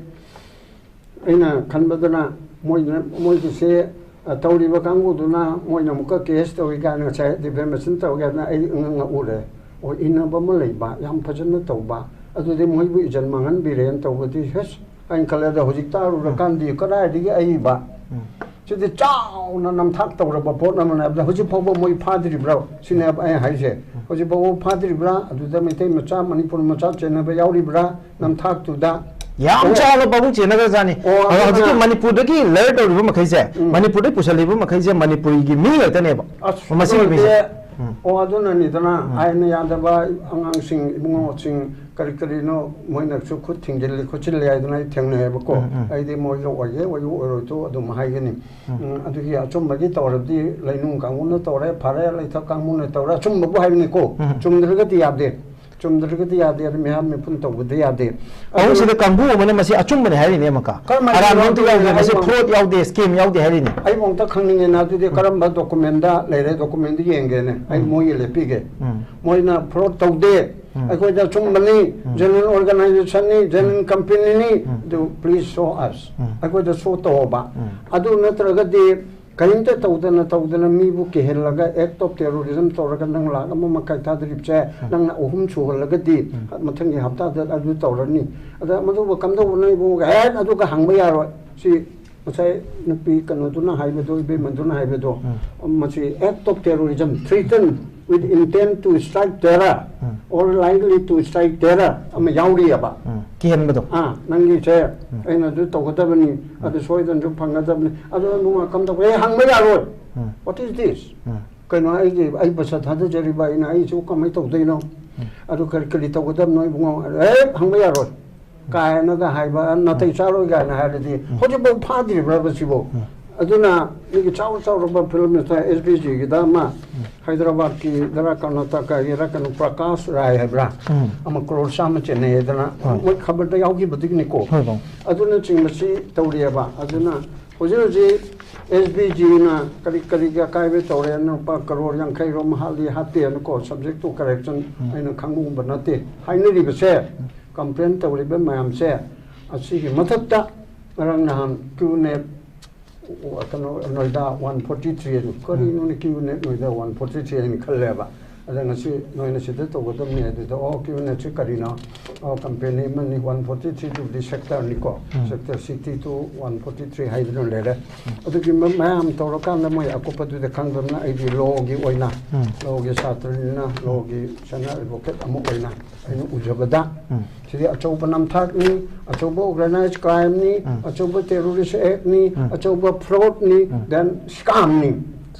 ꯑꯩꯅ ꯈꯟꯕꯗꯅ ꯃꯣꯏꯅ, ꯃꯣꯏꯒꯤꯁꯦ, ꯑ, ꯇꯧꯔꯤꯕ ꯀꯥꯡꯕꯨꯗꯨꯅ ꯃꯣꯏꯅ ꯑꯃꯨꯛꯀ case ꯇꯧꯏ ꯀꯥꯏꯅ ꯉꯁꯥꯏ defamation ꯇꯧꯏ ꯀꯥꯏꯅ ꯑꯩ ꯉꯛ-, ꯉꯛꯎꯔꯦ꯫ ꯑꯣ, ꯏꯟꯅꯕ ꯑꯃ ꯂꯩꯕ, ꯌꯥꯝ ꯐꯖꯅ ꯇꯧꯕ, ꯑꯗꯨꯗꯤ ꯃꯣꯏꯕꯨ ꯏꯖꯟ ꯃꯥꯡꯍꯟꯕꯤꯔꯦꯅ ꯇꯧꯕꯗꯤ, ꯍꯦꯁ, ꯑꯩꯅ ꯈꯜꯂꯦ꯫ ꯑꯗꯣ ꯍꯧꯖꯤꯛ ꯇꯥꯔꯨꯔꯀꯥꯟꯗꯤ ꯀꯗꯥꯏꯗꯒꯤ ꯑꯏꯕ? ꯎꯝ꯫ ꯁꯤꯗꯤ ꯆꯥꯎꯅ ꯅꯝꯊꯥꯛ ꯇꯧꯔꯕ ꯄꯣꯠ ꯑꯃꯅꯦ꯫ ꯑꯗ ꯍꯧꯖꯤꯛ ꯐꯥꯎꯕ ꯃꯣꯏ ꯐꯥꯗ꯭ꯔꯤꯕ꯭ꯔꯣ? ꯁꯤꯅꯦꯕ ꯑꯩ ꯍꯥꯏꯁꯦ꯫ ꯍꯧꯖꯤꯛ ꯐꯥꯎꯕ ꯐꯥꯗ꯭ꯔꯤꯕ꯭ꯔꯥ? ꯑꯗꯨꯗ ꯃꯩꯇꯩ ꯃꯆꯥ, ꯃꯅꯤꯄꯨꯔ ꯃꯆꯥ ꯆꯦꯟꯅꯕ ꯌꯥꯎꯔꯤꯕ꯭ꯔꯥ? ꯅꯝꯊꯥꯛꯇꯨꯗ꯫ ꯌꯥꯝ ꯑꯣ꯫ ꯆꯥꯎꯅ ꯄꯥꯕꯨꯡ ꯆꯦꯟꯅꯈ꯭ꯔꯖꯥꯠꯅꯤ꯫ ꯑꯣ, ꯑꯗꯣ ꯑꯗꯨꯅ ꯍꯧꯖꯤꯛꯀꯤ ꯃꯅꯤꯄꯨꯔꯗꯒꯤ ꯂꯥꯏꯔ ꯇꯧꯔꯤꯕ ꯃꯈꯩꯁꯦ, ꯎꯝ꯫ ꯃꯅꯤꯄꯨꯔꯗꯒꯤ ꯄꯨꯁꯜꯂꯤꯕ ꯃꯈꯩꯁꯦ ꯃꯅꯤꯄꯨꯔꯤꯒꯤ ꯃꯤ ꯉꯥꯛꯇꯅꯦꯕ꯫ ꯑꯁ, ꯃꯁꯤꯒꯤ ꯑꯗꯨ ꯃꯤꯁꯦ꯫ ꯑꯣꯏꯔꯗꯤ, ꯎꯝ꯫ ꯑꯣ, ꯑꯗꯨꯅꯅꯤꯗꯅ ꯎꯝ꯫ ꯑꯥꯏꯟꯅ ꯌꯥꯗꯕ ꯑꯉꯥꯡꯁꯤꯡ, ꯏꯕꯨꯡꯉꯣꯁꯤꯡ, ꯀꯔꯤ ꯀꯔꯤꯅꯣ ꯃꯣꯏꯅꯁꯨ ꯈꯨꯠ ꯊꯤꯡꯖꯤꯜꯂꯤ ꯈꯣꯠꯆꯤꯜꯂꯤ ꯍꯥꯏꯗꯅ ꯑꯩ ꯊꯦꯡꯅꯩꯌꯦꯕꯀꯣ꯫ ꯎꯝ, ꯎꯝ꯫ ꯑꯩꯗꯤ ꯃꯣꯏꯒ ꯑꯣꯏꯒꯦ ꯑꯣꯏꯌꯨ ꯑꯣꯏꯔꯣꯏꯗꯣ ꯑꯗꯨꯝ ꯍꯥꯏꯒꯅꯤ꯫ ꯎꯝ꯫ ꯎꯝ, ꯑꯗꯨꯒꯤ ꯑꯆꯨꯝꯕꯒꯤ ꯇꯧꯔꯕꯗꯤ ꯂꯩꯅꯨꯡ ꯀꯥꯡꯕꯨꯅ ꯇꯧꯔꯦ, ꯐꯔꯦ, ꯂꯩꯊꯛ ꯀꯥꯡꯕꯨꯅ ꯇꯧꯔꯦ, ꯑꯆꯨꯝꯕꯕꯨ ꯍꯥꯏꯕꯅꯤꯀꯣ꯫ ꯎꯝ꯫ ꯆꯨꯝꯗ꯭ꯔꯒꯗꯤ ꯌꯥꯗꯦ꯫ ꯆꯨꯝꯗ꯭ꯔꯒꯗꯤ ꯌꯥꯗꯦ, ꯑꯗꯨ ꯃꯤꯍꯥꯠ ꯃꯤꯄꯨꯟ ꯇꯧꯕꯗꯤ ꯌꯥꯗꯦ꯫ ꯑꯗꯨ ꯑꯍꯨꯝꯁꯤꯗ ꯀꯥꯡꯕꯨ ꯑꯃꯅ ꯃꯁꯤ ꯑꯆꯨꯝꯕꯅꯦ ꯍꯥꯏꯔꯤꯅꯦ ꯑꯃꯨꯛꯀ꯫ ꯀꯔꯝꯍꯥꯏꯅ ꯑꯔꯥꯟꯕ ꯑꯝꯇ ꯆꯨꯝꯗꯣꯏꯅꯣ? ꯌꯥꯎꯗꯦ, ꯃꯁꯤ ꯑꯩ ꯐ꯭ꯔꯣꯗ ꯌꯥꯎꯗꯦ, ꯁ꯭ꯀꯦꯝ ꯌꯥꯎꯗꯦ ꯍꯥꯏꯔꯤꯅꯦ꯫ ꯑꯩꯕꯨ ꯑꯝꯇ ꯈꯪꯅꯤꯡꯉꯦꯅ, ꯑꯗꯨꯗꯤ ꯀꯔꯝꯕ ꯗꯣꯀꯨꯃꯦꯟꯗ ꯂꯩꯔꯦ? ꯗꯣꯀꯨꯃꯦꯟꯗꯨ ꯌꯦꯡꯒꯦꯅꯦ, ꯑꯩ ꯃꯣꯏꯒꯤ ꯂꯦꯞꯄꯤꯒꯦ꯫ ꯎꯝ꯫ ꯃꯣꯏꯅ ꯐ꯭ꯔꯣꯗ ꯇꯧꯗꯦ, ꯑꯩꯈꯣꯏꯗ ꯑꯆꯨꯝꯕꯅꯤ, ꯖꯦꯅꯔꯦꯜ ꯑꯣꯔꯒꯅꯥꯏꯖꯦꯁꯟꯅꯤ, ꯖꯦꯅꯔꯦꯜ ꯀꯝꯄꯦꯅꯤꯅꯤ, ꯑꯗꯨ please show us, ꯑꯩꯈꯣꯏꯗ ꯁꯣ ꯇꯧꯑꯣꯕ꯫ ꯑꯗꯨ ꯅꯠꯇ꯭ꯔꯒꯗꯤ ꯀꯔꯤꯝꯇ ꯇꯧꯗꯅ ꯇꯧꯗꯅ ꯃꯤꯕꯨ ꯀꯤꯍꯜꯂꯒ act of terrorism ꯇꯧꯔꯒ ꯅꯪ ꯂꯥꯛ ꯑꯃ ꯃꯈꯥꯏ ꯊꯥꯗꯔꯤꯕꯁꯦ ꯅꯪꯅ ꯑꯍꯨꯝ ꯁꯨꯍꯜꯂꯒꯗꯤ ꯃꯊꯪꯒꯤ ꯍꯞꯇꯥꯗ ꯑꯗꯨ ꯇꯧꯔꯅꯤ꯫ ꯑꯗ ꯃꯗꯨꯕꯨ ꯀꯝꯗꯧꯕꯅꯣ ꯏꯕꯨꯡꯉꯣ? ꯍꯦꯛ ꯑꯗꯨꯒ ꯍꯪꯕ ꯌꯥꯔꯣꯏ꯫ ꯁꯤ ꯉꯁꯥꯏ ꯅꯨꯄꯤ ꯀꯩꯅꯣꯗꯨꯅ ꯍꯥꯏꯕꯗꯣ, ꯏꯕꯦꯝꯃꯗꯨꯅ ꯍꯥꯏꯕꯗꯣ, ꯃꯁꯤ act of terrorism, threaten with intent to strike terror or likely to strike terror ꯑꯃ ꯌꯥꯎꯔꯤꯑꯕ꯫ ꯎꯝ, ꯀꯤꯍꯟꯕꯗꯣ꯫ ꯑꯥ, ꯅꯪꯒꯤꯁꯦ ꯑꯩꯅ ꯑꯗꯨ ꯇꯧꯒꯗꯕꯅꯤ, ꯑꯗꯨ ꯁꯣꯏꯗꯅꯁꯨ ꯐꯪꯒꯗꯕꯅꯤ, ꯑꯗꯨ ꯅꯨꯡꯉꯥꯏ ꯀꯝꯗꯧꯕ? ꯑꯩ ꯍꯪꯕ ꯌꯥꯔꯣꯏ꯫ ꯎꯝ꯫ What is this? ꯎꯝ꯫ ꯀꯩꯅꯣ, ꯑꯩꯒꯤ, ꯑꯩ ꯄꯩꯁꯥ ꯊꯥꯗꯖꯔꯤꯕ, ꯑꯩꯅ ꯑꯩꯁꯨ ꯀꯃꯥꯏꯅ ꯇꯧꯗꯣꯏꯅꯣ? ꯑꯗꯨ ꯀꯔꯤ ꯀꯔꯤ ꯇꯧꯒꯗꯕꯅꯣ ꯏꯕꯨꯡꯉꯣ? ꯑꯦ, ꯍꯪꯕ ꯌꯥꯔꯣꯏ ꯀꯥꯏꯅꯒ ꯍꯥꯏꯕ, ꯅꯥꯇꯩ ꯆꯥꯔꯣꯏ ꯀꯥꯏꯅ ꯍꯥꯏꯔꯗꯤ ꯍꯧꯖꯤꯛꯐꯥꯎ ꯐꯥꯗ꯭ꯔꯤꯕ꯭ꯔꯕ ꯁꯤꯕꯨ? ꯑꯗꯨꯅ ꯃꯤꯒꯤ ꯆꯥꯎ ꯆꯥꯎꯔꯕ ꯐꯤꯂꯝ ꯁ꯭ꯇꯥꯔ, ꯑꯦꯁ ꯕꯤ ꯖꯤꯒꯤꯗ ꯑꯃ ꯍꯥꯏꯗ꯭ꯔꯕꯥꯗꯀꯤꯗꯔ ꯀꯔꯅꯥꯇꯀꯥꯒꯤꯔ ꯀꯩꯅꯣ, ꯄ꯭ꯔꯀꯥꯁ ꯔꯥꯏ ꯍꯥꯏꯕ꯭ꯔꯥ, ꯎꯝ꯫ ꯑꯃ ꯀ꯭ꯔꯣꯔ ꯆꯥꯝꯃ ꯆꯦꯟꯅꯩ ꯍꯥꯏꯗꯅ, ꯍꯣꯏ꯫ ꯃꯣꯏ ꯈꯕꯔꯗ ꯌꯥꯎꯈꯤꯕꯗꯨꯒꯤꯅꯤꯀꯣ꯫ ꯍꯣꯏ, ꯕꯥꯎ꯫ ꯑꯗꯨꯅꯆꯤꯡꯕꯁꯤ ꯇꯧꯔꯤꯑꯕ꯫ ꯑꯗꯨꯅ ꯍꯧꯖꯤꯛ ꯍꯧꯖꯤꯛ ꯑꯦꯁ ꯕꯤ ꯖꯤꯅ ꯀꯔꯤ ꯀꯔꯤꯒꯤ ꯑꯀꯥꯏꯕ ꯇꯧꯔꯦ, ꯂꯨꯄꯥ ꯀꯔꯣꯔ ꯌꯥꯡꯈꯩ ꯔꯣꯝ ꯍꯥꯠꯂꯤ ꯍꯥꯠꯇꯦꯅꯀꯣ, subject to correction ꯑꯩꯅ ꯈꯪꯕꯒꯨꯝꯕ ꯅꯠꯇꯦ꯫ ꯍꯥꯏꯅꯔꯤꯕꯁꯦ, ꯀꯝꯄ꯭ꯂꯦꯟ ꯇꯧꯔꯤꯕ ꯃꯌꯥꯝꯁꯦ, ꯑꯁꯤꯒꯤ ꯃꯊꯛꯇ ꯉꯔꯥꯡ ꯅꯍꯥꯟ ꯀ꯭ꯌꯨ ꯅꯦꯠ ꯀꯩꯅꯣ, ꯅꯣꯏꯗꯥ ꯋꯥꯟ ꯐꯣꯔꯇꯤ ꯊ꯭ꯔꯤ ꯑꯗꯨ, ꯀꯔꯤꯅꯣꯅꯦ Q net Noida one forty three ꯍꯥꯏꯅ ꯈꯜꯂꯦꯕ꯫ ꯑꯗ ꯉꯁꯤ ꯅꯣꯏꯅ ꯁꯤꯗ ꯇꯧꯒꯗꯕꯅꯤ ꯑꯗꯨꯗ, ꯑꯣ, ꯀ꯭ꯌꯨ ꯅꯦꯠꯁꯤ ꯀꯔꯤꯅꯣ? ꯑꯣ, ꯀꯝꯄꯦꯅꯤ ꯑꯃꯅꯤ, ꯋꯥꯟ ꯐꯣꯔꯇꯤ ꯊ꯭ꯔꯤꯗꯨꯕꯨꯗꯤ ꯁꯦꯛꯇꯔꯅꯤꯀꯣ, sector sixty two, one forty three ꯍꯥꯏꯗꯨꯅ ꯂꯩꯔꯦ꯫ ꯑꯗꯨꯒꯤ ꯃ-, ꯃꯌꯥꯝ ꯇꯧꯔꯀꯥꯟꯗ ꯃꯣꯏ ꯑꯀꯨꯞꯄꯗꯨꯗꯤ ꯈꯪꯗꯕꯅ, ꯑꯩꯗꯤ ꯂꯣꯒꯤ ꯑꯣꯏꯅ, ꯂꯣꯒꯤ ꯁꯥꯇ꯭ꯔꯅꯤꯅ, ꯂꯣꯒꯤ ꯁꯦꯅꯤꯌꯔ ꯑꯦꯗꯚꯣꯀꯦꯠ ꯑꯃ ꯑꯣꯏꯅ ꯑꯩꯅ ꯎꯖꯕꯗ, ꯁꯤꯗꯤ ꯑꯆꯧꯕ ꯅꯝꯊꯥꯛꯅꯤ, ꯑꯆꯧꯕ ꯑꯣꯔꯒꯅꯥꯏꯖ ꯀ꯭ꯔꯥꯏꯝꯅꯤ, ꯑꯆꯧꯕ ꯇꯦꯔꯣꯔꯤꯁ ꯑꯦꯛꯅꯤ, ꯑꯆꯧꯕ ꯐ꯭ꯔꯣꯗꯅꯤ, ꯗꯦꯟ ꯁ꯭ꯀꯥꯝꯅꯤ꯫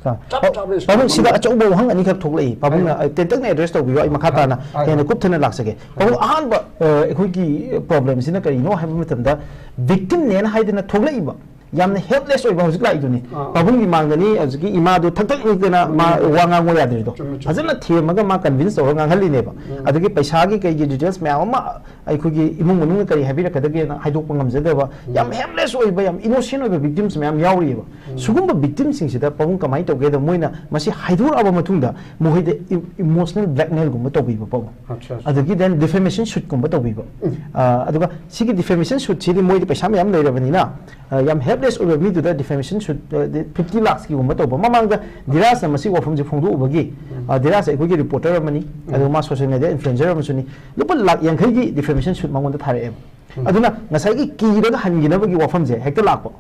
ꯆꯞ ꯆꯥꯕ ꯁ꯭ꯀꯥꯝ ꯄꯥꯕꯨꯡ, ꯁꯤꯗ ꯑꯃ꯫ ꯑꯆꯧꯕ ꯋꯥꯍꯪ ꯑꯅꯤꯈꯛ ꯊꯣꯛꯂꯛꯏ꯫ ꯄꯥꯕꯨꯡꯅ, ꯑ, ꯇꯦꯟꯇꯛꯅ ꯑꯦꯗ꯭ꯔꯦꯁ ꯇꯧꯕꯤꯌꯣ, ꯑꯩ ꯃꯈꯥ ꯇꯥꯅ ꯍꯦꯟꯅ ꯀꯨꯞꯊꯅ ꯂꯥꯛꯆꯒꯦ꯫ ꯄꯥꯕꯨꯡ, ꯑꯍꯥꯟꯕ, ꯑ, ꯑꯩꯈꯣꯏꯒꯤ ꯄ꯭ꯔꯣꯕ꯭ꯂꯦꯝꯁꯤꯅ ꯀꯔꯤꯅꯣ ꯍꯥꯏꯕ ꯃꯇꯝꯗ, ꯚꯤꯛꯇꯤꯝꯅꯦꯅ ꯍꯥꯏꯗꯅ ꯊꯣꯛꯂꯛꯏꯕ ꯌꯥꯝꯅ ꯍꯦꯜꯞꯂꯦꯁ ꯑꯣꯏꯕ ꯍꯧꯖꯤꯛ ꯂꯥꯛꯏꯗꯨꯅꯤ꯫ ꯑꯥ꯫ ꯄꯥꯕꯨꯡꯒꯤ ꯃꯥꯡꯗꯅꯤ ꯍꯧꯖꯤꯛꯀꯤ ꯏꯃꯥꯗꯣ ꯊꯛ ꯊꯛ ꯅꯤꯛꯇꯅ ꯃꯥ ꯋꯥ ꯉꯥꯡꯕ ꯌꯥꯗ꯭ꯔꯤꯗꯣ꯫ ꯆꯨꯝꯃꯦ, ꯆꯨꯝꯃꯦ꯫ ꯐꯖꯅ ꯊꯦꯝꯃꯒ ꯃꯥ ꯀꯟꯚꯤꯟꯁ ꯇꯧꯔꯒ ꯉꯥꯡꯍꯜꯂꯤꯅꯦꯕ꯫ ꯑꯗꯒꯤ ꯄꯩꯁꯥꯒꯤ ꯀꯩꯒꯤ ꯗꯤꯇꯦꯜꯁ ꯃꯌꯥꯝ ꯑꯃ ꯑꯩꯈꯣꯏꯒꯤ ꯏꯃꯨꯡ ꯃꯅꯨꯡꯅ ꯀꯔꯤ ꯍꯥꯏꯕꯤꯔꯛꯀꯗꯒꯦꯅ ꯍꯥꯏꯗꯣꯛꯄ ꯉꯝꯖꯗꯕ, ꯌꯥꯝ ꯍꯦꯜꯞꯂꯦꯁ ꯑꯣꯏꯕ, ꯌꯥꯝ ꯏꯅꯣꯁꯦꯟ ꯑꯣꯏꯕ ꯚꯤꯛꯇꯤꯝꯁ ꯃꯌꯥꯝ ꯌꯥꯎꯔꯤꯑꯕ꯫ ꯁꯤꯒꯨꯝꯕ ꯚꯤꯛꯇꯤꯝꯁꯤꯡꯁꯤꯗ ꯄꯥꯕꯨꯡ ꯀꯃꯥꯏꯅ ꯇꯧꯒꯦꯗ, ꯃꯣꯏꯅ ꯃꯁꯤ ꯍꯥꯏꯗꯣꯔꯛꯑꯕ ꯃꯇꯨꯡꯗ ꯃꯈꯣꯏꯗ ꯏꯃꯣꯁꯅꯦꯜ ꯕ꯭ꯂꯦꯛꯃꯦꯜꯒꯨꯝꯕ ꯇꯧꯕꯤꯕ, ꯄꯥꯕꯨꯡ꯫ ꯑꯠꯆꯥ, ꯑꯠꯆꯥ꯫ ꯑꯗꯒꯤ ꯗꯦꯟ ꯗꯤꯐꯦꯃꯦꯁꯟ ꯁꯨꯠꯀꯨꯝꯕ ꯇꯧꯕꯤꯕ꯫ ꯑ, ꯑꯗꯨꯒ ꯁꯤꯒꯤ ꯗꯤꯐꯦꯃꯦꯁꯟ ꯁꯨꯠꯁꯤꯗꯤ ꯃꯣꯏꯗꯤ ꯄꯩꯁꯥ ꯃꯌꯥꯝ ꯂꯩꯔꯕꯅꯤꯅ, ꯑ, ꯌꯥꯝ ꯍꯦꯜꯞꯂꯦꯁ ꯑꯣꯏꯕ ꯃꯤꯗꯨꯗ ꯗꯤꯐꯦꯃꯦꯁꯟ ꯁꯨꯠ ꯐꯤꯐꯇꯤ ꯂꯥꯛꯁꯀꯤꯒꯨꯝꯕ ꯇꯧꯕ꯫ ꯃꯃꯥꯡꯗ ꯙꯤꯔꯥꯖꯅ ꯃꯁꯤ ꯋꯥꯐꯝꯁꯦ ꯐꯣꯡꯗꯣꯛꯎꯕꯒꯤ, ꯑ, ꯙꯤꯔꯥꯖ ꯑꯩꯈꯣꯏꯒꯤ ꯔꯤꯄꯣꯔꯇꯔ ꯑꯃꯅꯤ, ꯑꯗꯨꯒ ꯃꯥ ꯁꯣꯁꯤꯌꯦꯜ ꯃꯦꯗꯤꯌꯥ ꯏꯟꯐ꯭ꯂꯨꯑꯦꯟꯁꯔ ꯑꯃꯁꯨꯅꯤ꯫ ꯂꯨꯄꯥ ꯂꯥꯛ ꯌꯥꯡꯈꯩꯒꯤ ꯗꯤꯐꯦꯃꯦꯁꯟ ꯁꯨꯠ ꯃꯉꯣꯟꯗ ꯊꯥꯔꯛꯑꯦꯕ꯫ ꯑꯗꯨꯅ ꯉꯁꯥꯏꯒꯤ ꯀꯤꯔꯒ ꯍꯟꯈꯤꯅꯕꯒꯤ ꯋꯥꯐꯝꯁꯦ ꯍꯦꯛꯇ ꯂꯥꯛꯄ꯫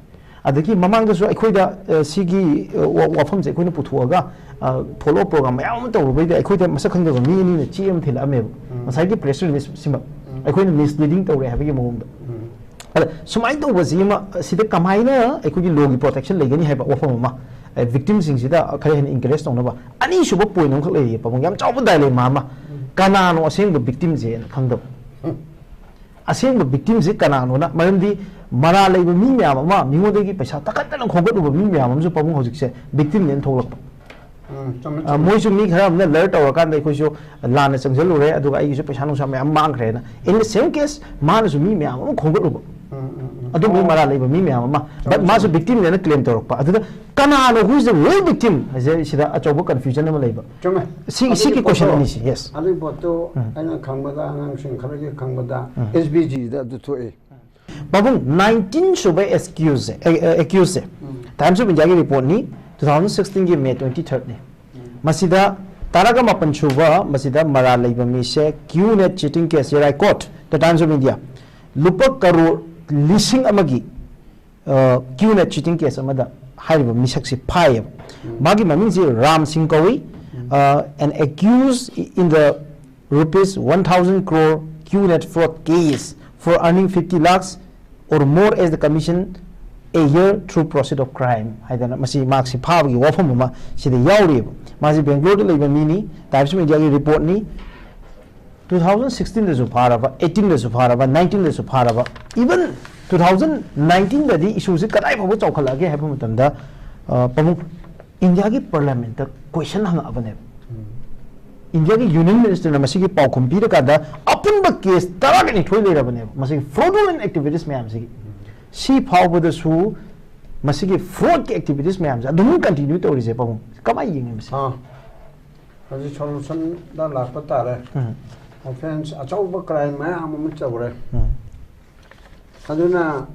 ꯑꯗꯒꯤ ꯃꯃꯥꯡꯗꯁꯨ ꯑꯩꯈꯣꯏꯗ, ꯑ, ꯁꯤꯒꯤ, ꯑ, ꯋꯥ-, ꯋꯥꯐꯝꯁꯦ ꯑꯩꯈꯣꯏꯅ ꯄꯨꯊꯣꯛꯑꯒ, ꯑ, ꯐꯣꯂꯣ ꯑꯞ ꯄ꯭ꯔꯣꯒ꯭ꯔꯥꯝ ꯃꯌꯥꯝ ꯑꯃ ꯇꯧꯔꯨꯕꯩꯗ ꯑꯩꯈꯣꯏꯗ ꯃꯁꯛ ꯈꯪꯗꯕ ꯃꯤ ꯑꯅꯤꯅ ꯆꯦ ꯑꯃ ꯊꯤꯜꯂꯛꯑꯝꯃꯦꯕ꯫ ꯉꯁꯥꯏꯒꯤ ꯄ꯭ꯔꯦꯁ ꯔꯤꯂꯤꯁꯁꯤꯃ ꯑꯩꯈꯣꯏꯅ ꯃꯤꯁꯂꯤꯗꯤꯡ ꯇꯧꯔꯦ ꯍꯥꯏꯕꯒꯤ ꯃꯑꯣꯡꯗ꯫ ꯑꯗ ꯁꯨꯃꯥꯏꯅ ꯇꯧꯕꯁꯤ ꯑꯃ, ꯁꯤꯗ ꯀꯃꯥꯏꯅ ꯑꯩꯈꯣꯏꯒꯤ ꯂꯣꯒꯤ ꯄ꯭ꯔꯣꯇꯦꯛꯁꯟ ꯂꯩꯒꯅꯤ ꯍꯥꯏꯕ ꯋꯥꯐꯝ ꯑꯃ, ꯑꯦ, ꯚꯤꯛꯇꯤꯝꯁꯤꯡꯁꯤꯗ ꯈꯔ ꯍꯦꯟꯅ ꯏꯟꯀꯔꯦꯖ ꯇꯧꯅꯕ꯫ ꯑꯅꯤꯁꯨꯕ ꯄꯣꯏꯟ ꯑꯃꯈꯛ ꯂꯩꯔꯤꯌꯦ ꯄꯥꯕꯨꯡ, ꯌꯥꯝ ꯆꯥꯎꯕ ꯗꯥꯏꯂꯦꯃꯥ ꯑꯃ꯫ ꯀꯅꯥꯅꯣ ꯑꯁꯦꯡꯕ ꯚꯤꯛꯇꯤꯝꯁꯦꯅ ꯈꯪꯗꯕ? ꯑꯁꯦꯡꯕ ꯚꯤꯛꯇꯤꯝꯁꯦ ꯀꯅꯥꯅꯣꯅ? ꯃꯔꯝꯗꯤ ꯃꯔꯥꯜ ꯂꯩꯕ ꯃꯤ ꯃꯌꯥꯝ ꯑꯃ, ꯃꯤꯉꯣꯟꯗꯒꯤ ꯄꯩꯁꯥ ꯇꯛꯈꯠꯇꯅ ꯈꯣꯝꯒꯠꯂꯨꯕ ꯃꯤ ꯃꯌꯥꯝ ꯑꯃꯁꯨ ꯄꯥꯕꯨꯡ ꯍꯧꯖꯤꯛꯁꯦ ꯚꯤꯛꯇꯤꯝꯅꯦꯅ ꯊꯣꯛꯂꯛꯄ꯫ ꯎꯝ, ꯆꯨꯝꯃꯦ, ꯑ, ꯆꯨꯝꯃꯦ꯫ ꯃꯣꯏꯁꯨ ꯃꯤ ꯈꯔ ꯑꯃꯅ ꯂꯔ ꯇꯧꯔꯀꯥꯟꯗ ꯑꯩꯈꯣꯏꯁꯨ ꯂꯥꯟꯅ ꯆꯪꯁꯤꯜꯂꯨꯔꯦ, ꯑꯗꯨꯒ ꯑꯩꯒꯤꯁꯨ ꯄꯩꯁꯥ ꯅꯨꯡꯁꯥ ꯃꯌꯥꯝ ꯃꯥꯡꯈ꯭ꯔꯦꯅ꯫ In the same case, ꯃꯥꯅꯁꯨ ꯃꯤ ꯃꯌꯥꯝ ꯑꯃ ꯈꯣꯝꯒꯠꯂꯨꯕ꯫ ꯎꯝ, ꯎꯝ, ꯎꯝ꯫ ꯑꯗꯨꯝꯕꯒꯤ ꯃꯔꯥꯜ ꯂꯩꯕ ꯃꯤ ꯃꯌꯥꯝ ꯑꯃ꯫ But ꯆꯨꯝꯃꯦ, ꯃꯥꯁꯨ ꯆꯨꯝꯃꯦ꯫ ꯚꯤꯛꯇꯤꯝꯅꯦꯅ ꯀ꯭ꯂꯦꯝ ꯇꯧꯔꯛꯄ꯫ ꯑꯗꯨꯗ ꯀꯅꯥꯅꯣ, who is the real victim ꯍꯥꯏꯁꯦ ꯁꯤꯗ ꯑꯆꯧꯕ ꯀꯟꯐ꯭ꯌꯨꯖꯟ ꯑꯃ ꯂꯩꯕ꯫ ꯆꯨꯝꯃꯦ꯫ ꯁꯤ-, ꯑꯗꯨꯒꯤ ꯁꯤꯒꯤ ꯀꯣꯏꯁꯟ ꯄꯣꯠꯇꯣ, ꯑꯅꯤꯁꯤ, yes꯫ ꯑꯗꯨꯒꯤ ꯄꯣꯠꯇꯣ ꯑꯩꯅ ꯈꯪꯕꯗ, ꯑꯉꯥꯡꯁꯤꯡ ꯈꯔꯒꯤ ꯈꯪꯕꯗ, ꯑꯦꯁ ꯕꯤ ꯖꯤꯗ ꯑꯗꯨ ꯊꯣꯛꯑꯦ꯫ ꯄꯥꯕꯨꯡ, ꯅꯥꯏꯟꯇꯤꯟ ꯁꯨꯕ ꯑꯦꯛꯁꯀ꯭ꯌꯨꯁꯁꯦ, ꯑꯦ, ꯑꯦ, ꯑꯦꯛꯀ꯭ꯌꯨꯁꯁꯦ, Times of Indiaꯒꯤ ꯔꯤꯄꯣꯔꯠꯅꯤ, ꯇꯨ ꯊꯥꯎꯖꯟ ꯁꯤꯛꯁꯇꯤꯟꯒꯤ ꯃꯦ ꯇ꯭ꯋꯦꯟꯇꯤ ꯊꯥꯔꯠꯅꯤ꯫ ꯃꯁꯤꯗ ꯇꯔꯥꯒ ꯃꯥꯄꯟ ꯁꯨꯕ, ꯃꯁꯤꯗ ꯃꯔꯥꯜ ꯂꯩꯕ ꯃꯤꯁꯦ, QNet cheating case, here I quote, the Times of India, ꯂꯨꯄꯥ ꯀꯔꯣꯔ ꯂꯤꯁꯤꯡ ꯑꯃꯒꯤ, ꯑ, QNet cheating case ꯑꯃꯗ ꯍꯥꯏꯔꯤꯕ ꯃꯤꯁꯛꯁꯤ ꯐꯥꯏꯌꯦꯕ꯫ ꯃꯥꯒꯤ ꯃꯃꯤꯡꯁꯤ ꯔꯥꯝ ꯁꯤꯡ ꯀꯧꯏ, ꯑ, and accused in the rupees one thousand crore QNet fraud case for earning fifty lakhs or more as the commission a year through process of crime ꯍꯥꯏꯗꯅ ꯃꯁꯤ ꯃꯍꯥꯛꯁꯤ ꯐꯥꯕꯒꯤ ꯋꯥꯐꯝ ꯑꯃ ꯁꯤꯗ ꯌꯥꯎꯔꯤꯑꯕ꯫ ꯃꯥꯁꯤ ꯕꯦꯡꯒ꯭ꯂꯣꯔꯗ ꯂꯩꯕ ꯃꯤꯅꯤ, Times of Indiaꯒꯤ ꯔꯤꯄꯣꯔꯠꯅꯤ꯫ ꯇꯨ ꯊꯥꯎꯖꯟ ꯁꯤꯛꯁꯇꯤꯟꯗꯁꯨ ꯐꯥꯔꯕ, ꯑꯩꯠꯇꯤꯟꯗꯁꯨ ꯐꯥꯔꯕ, ꯅꯥꯏꯟꯇꯤꯟꯗꯁꯨ ꯐꯥꯔꯕ, even ꯇꯨ ꯊꯥꯎꯖꯟ ꯅꯥꯏꯟꯇꯤꯟꯗꯗꯤ ꯏꯁꯨꯁꯤ ꯀꯗꯥꯏ ꯐꯥꯎꯕ ꯆꯥꯎꯈꯠꯂꯛꯑꯒꯦ ꯍꯥꯏꯕ ꯃꯇꯝꯗ, ꯑ, ꯄꯥꯕꯨꯡ, ꯏꯟꯗꯤꯌꯥꯒꯤ ꯄꯥꯔꯂꯤꯌꯥꯃꯦꯟꯠꯇ ꯀꯣꯏꯁꯟ ꯍꯪꯉꯛꯑꯕꯅꯦꯕ꯫ ꯏꯟꯗꯤꯌꯥꯒꯤ ꯌꯨꯅꯤꯌꯟ ꯃꯤꯅꯤꯁꯇꯔꯅ ꯃꯁꯤꯒꯤ ꯄꯥꯎꯈꯨꯝ ꯄꯤꯔꯀꯥꯟꯗ ꯑꯄꯨꯟꯕ ꯀꯦꯁ ꯇꯔꯥꯒ ꯅꯤꯊꯣꯏ ꯂꯩꯔꯕꯅꯦꯕ ꯃꯁꯤꯒꯤ ꯐ꯭ꯔꯣꯗꯨꯂꯦꯟ ꯑꯦꯛꯇꯤꯚꯤꯇꯤꯁ ꯃꯌꯥꯝꯁꯤꯒꯤ꯫ ꯁꯤ ꯐꯥꯎꯕꯗꯁꯨ ꯃꯁꯤꯒꯤ ꯐ꯭ꯔꯣꯗꯀꯤ ꯑꯦꯛꯇꯤꯚꯤꯇꯤꯁ ꯃꯌꯥꯝꯁꯦ ꯑꯗꯨꯝ ꯀꯟꯇꯤꯅ꯭ꯌꯨ ꯇꯧꯔꯤꯁꯦ ꯄꯥꯕꯨꯡ, ꯀꯃꯥꯏꯅ ꯌꯦꯡꯉꯤ ꯃꯁꯤ? ꯑꯥ, ꯍꯧꯖꯤꯛ ꯁꯣꯂꯨꯁꯟꯗ ꯂꯥꯛꯄ ꯇꯥꯔꯦ꯫ ꯎꯝ, ꯑꯣꯐꯦꯟꯁ ꯑꯆꯧꯕ ꯀ꯭ꯔꯥꯏꯝ ꯃꯌꯥꯝ ꯑꯃ ꯇꯧꯔꯦ꯫ ꯎꯝ, ꯑꯗꯨꯅ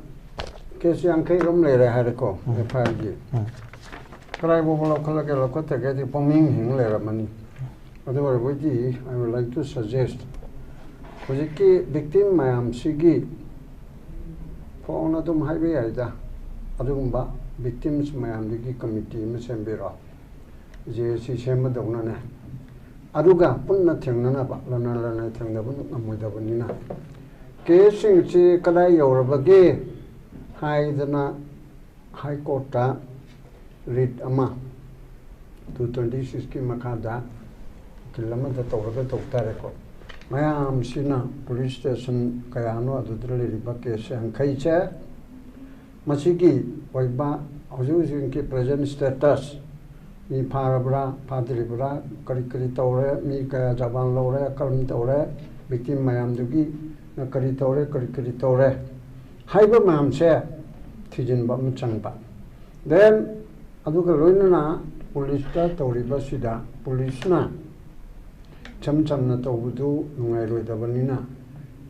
ꯀꯦꯁ ꯌꯥꯡꯈꯩ ꯔꯣꯝ ꯂꯩꯔꯦ ꯍꯥꯏꯔꯦꯀꯣ, ꯑꯦꯐ ꯑꯥꯏ ꯑꯥꯔꯒꯤ꯫ ꯎꯝ, ꯀꯗꯥꯏꯐꯥꯎꯕ ꯂꯧꯈꯠꯂꯒꯦ, ꯂꯧꯈꯠꯇꯒꯦꯗꯤ ꯄꯪꯍꯤꯡ ꯍꯤꯡ ꯂꯩꯔꯝꯃꯅꯤ꯫ ꯑꯗꯨ ꯑꯣꯏꯔꯕꯗꯤ, I would like to suggest, ꯍꯧꯖꯤꯛꯀꯤ ꯚꯤꯛꯇꯤꯝ ꯃꯌꯥꯝꯁꯤꯒꯤ ꯐꯣꯡꯅ ꯑꯗꯨꯝ ꯍꯥꯏꯕ ꯌꯥꯏꯗ, ꯑꯗꯨꯒꯨꯝꯕ ꯚꯤꯛꯇꯤꯝꯁ ꯃꯌꯥꯝꯗꯨꯒꯤ ꯀꯃꯤꯇꯤ ꯑꯃ ꯁꯦꯝꯕꯤꯔꯣ, ꯖꯦ ꯑꯦ ꯁꯤ ꯁꯦꯝꯕꯗꯧꯅꯅꯦ꯫ ꯑꯗꯨꯒ ꯄꯨꯟꯅ ꯊꯦꯡꯅꯅꯕ, ꯂꯅꯥꯏ ꯂꯅꯥꯏ ꯊꯦꯡꯅꯕ ꯉꯝꯃꯣꯏꯗꯕꯅꯤꯅ꯫ ꯀꯦꯁꯁꯤꯡꯁꯤ ꯀꯗꯥꯏ ꯌꯧꯔꯕꯒꯦ ꯍꯥꯏꯗꯅ ꯍꯥꯏ ꯀꯣꯔꯠꯇ ꯔꯤꯠ ꯑꯃ, ꯇꯨ ꯇ꯭ꯋꯦꯟꯇꯤ ꯁꯤꯛꯁꯀꯤ ꯃꯈꯥꯗ ꯎꯀꯤꯜ ꯑꯃꯗ ꯇꯧꯔꯒ ꯇꯧ ꯇꯥꯔꯦꯀꯣ꯫ ꯃꯌꯥꯝꯁꯤꯅ ꯄꯨꯂꯤꯁ ꯁ꯭ꯇꯦꯁꯟ ꯀꯌꯥꯅꯣ ꯑꯗꯨꯗ ꯂꯩꯔꯤꯕ ꯀꯦꯁ ꯌꯥꯡꯈꯩꯁꯦ, ꯃꯁꯤꯒꯤ ꯑꯣꯏꯕ ꯍꯧꯖꯤꯛ ꯍꯧꯖꯤꯛꯀꯤ ꯄ꯭ꯔꯦꯖꯦꯟ ꯁ꯭ꯇꯦꯇꯁ, ꯃꯤ ꯐꯥꯔꯕ꯭ꯔꯥ, ꯐꯥꯗ꯭ꯔꯤꯕ꯭ꯔꯥ, ꯀꯔꯤ ꯀꯔꯤ ꯇꯧꯔꯦ, ꯃꯤ ꯀꯌꯥ ꯖꯕꯥꯟ ꯂꯧꯔꯦ, ꯀꯔꯝ ꯇꯧꯔꯦ, ꯚꯤꯛꯇꯤꯝ ꯃꯌꯥꯝꯗꯨꯒꯤ ꯀꯔꯤ ꯇꯧꯔꯦ, ꯀꯔꯤ ꯀꯔꯤ ꯇꯧꯔꯦ ꯍꯥꯏꯕ ꯃꯌꯥꯝꯁꯦ ꯊꯤꯖꯤꯟꯕ ꯑꯃ ꯆꯪꯕ꯫ ꯗꯦꯟ ꯑꯗꯨꯒ ꯂꯣꯏꯅꯅ ꯄꯨꯂꯤꯁꯇ ꯇꯧꯔꯤꯕꯁꯤꯗ ꯄꯨꯂꯤꯁꯅ ꯏꯆꯝ ꯆꯝꯅ ꯇꯧꯕꯗꯨ ꯅꯨꯡꯉꯥꯏꯔꯣꯏꯗꯕꯅꯤꯅ,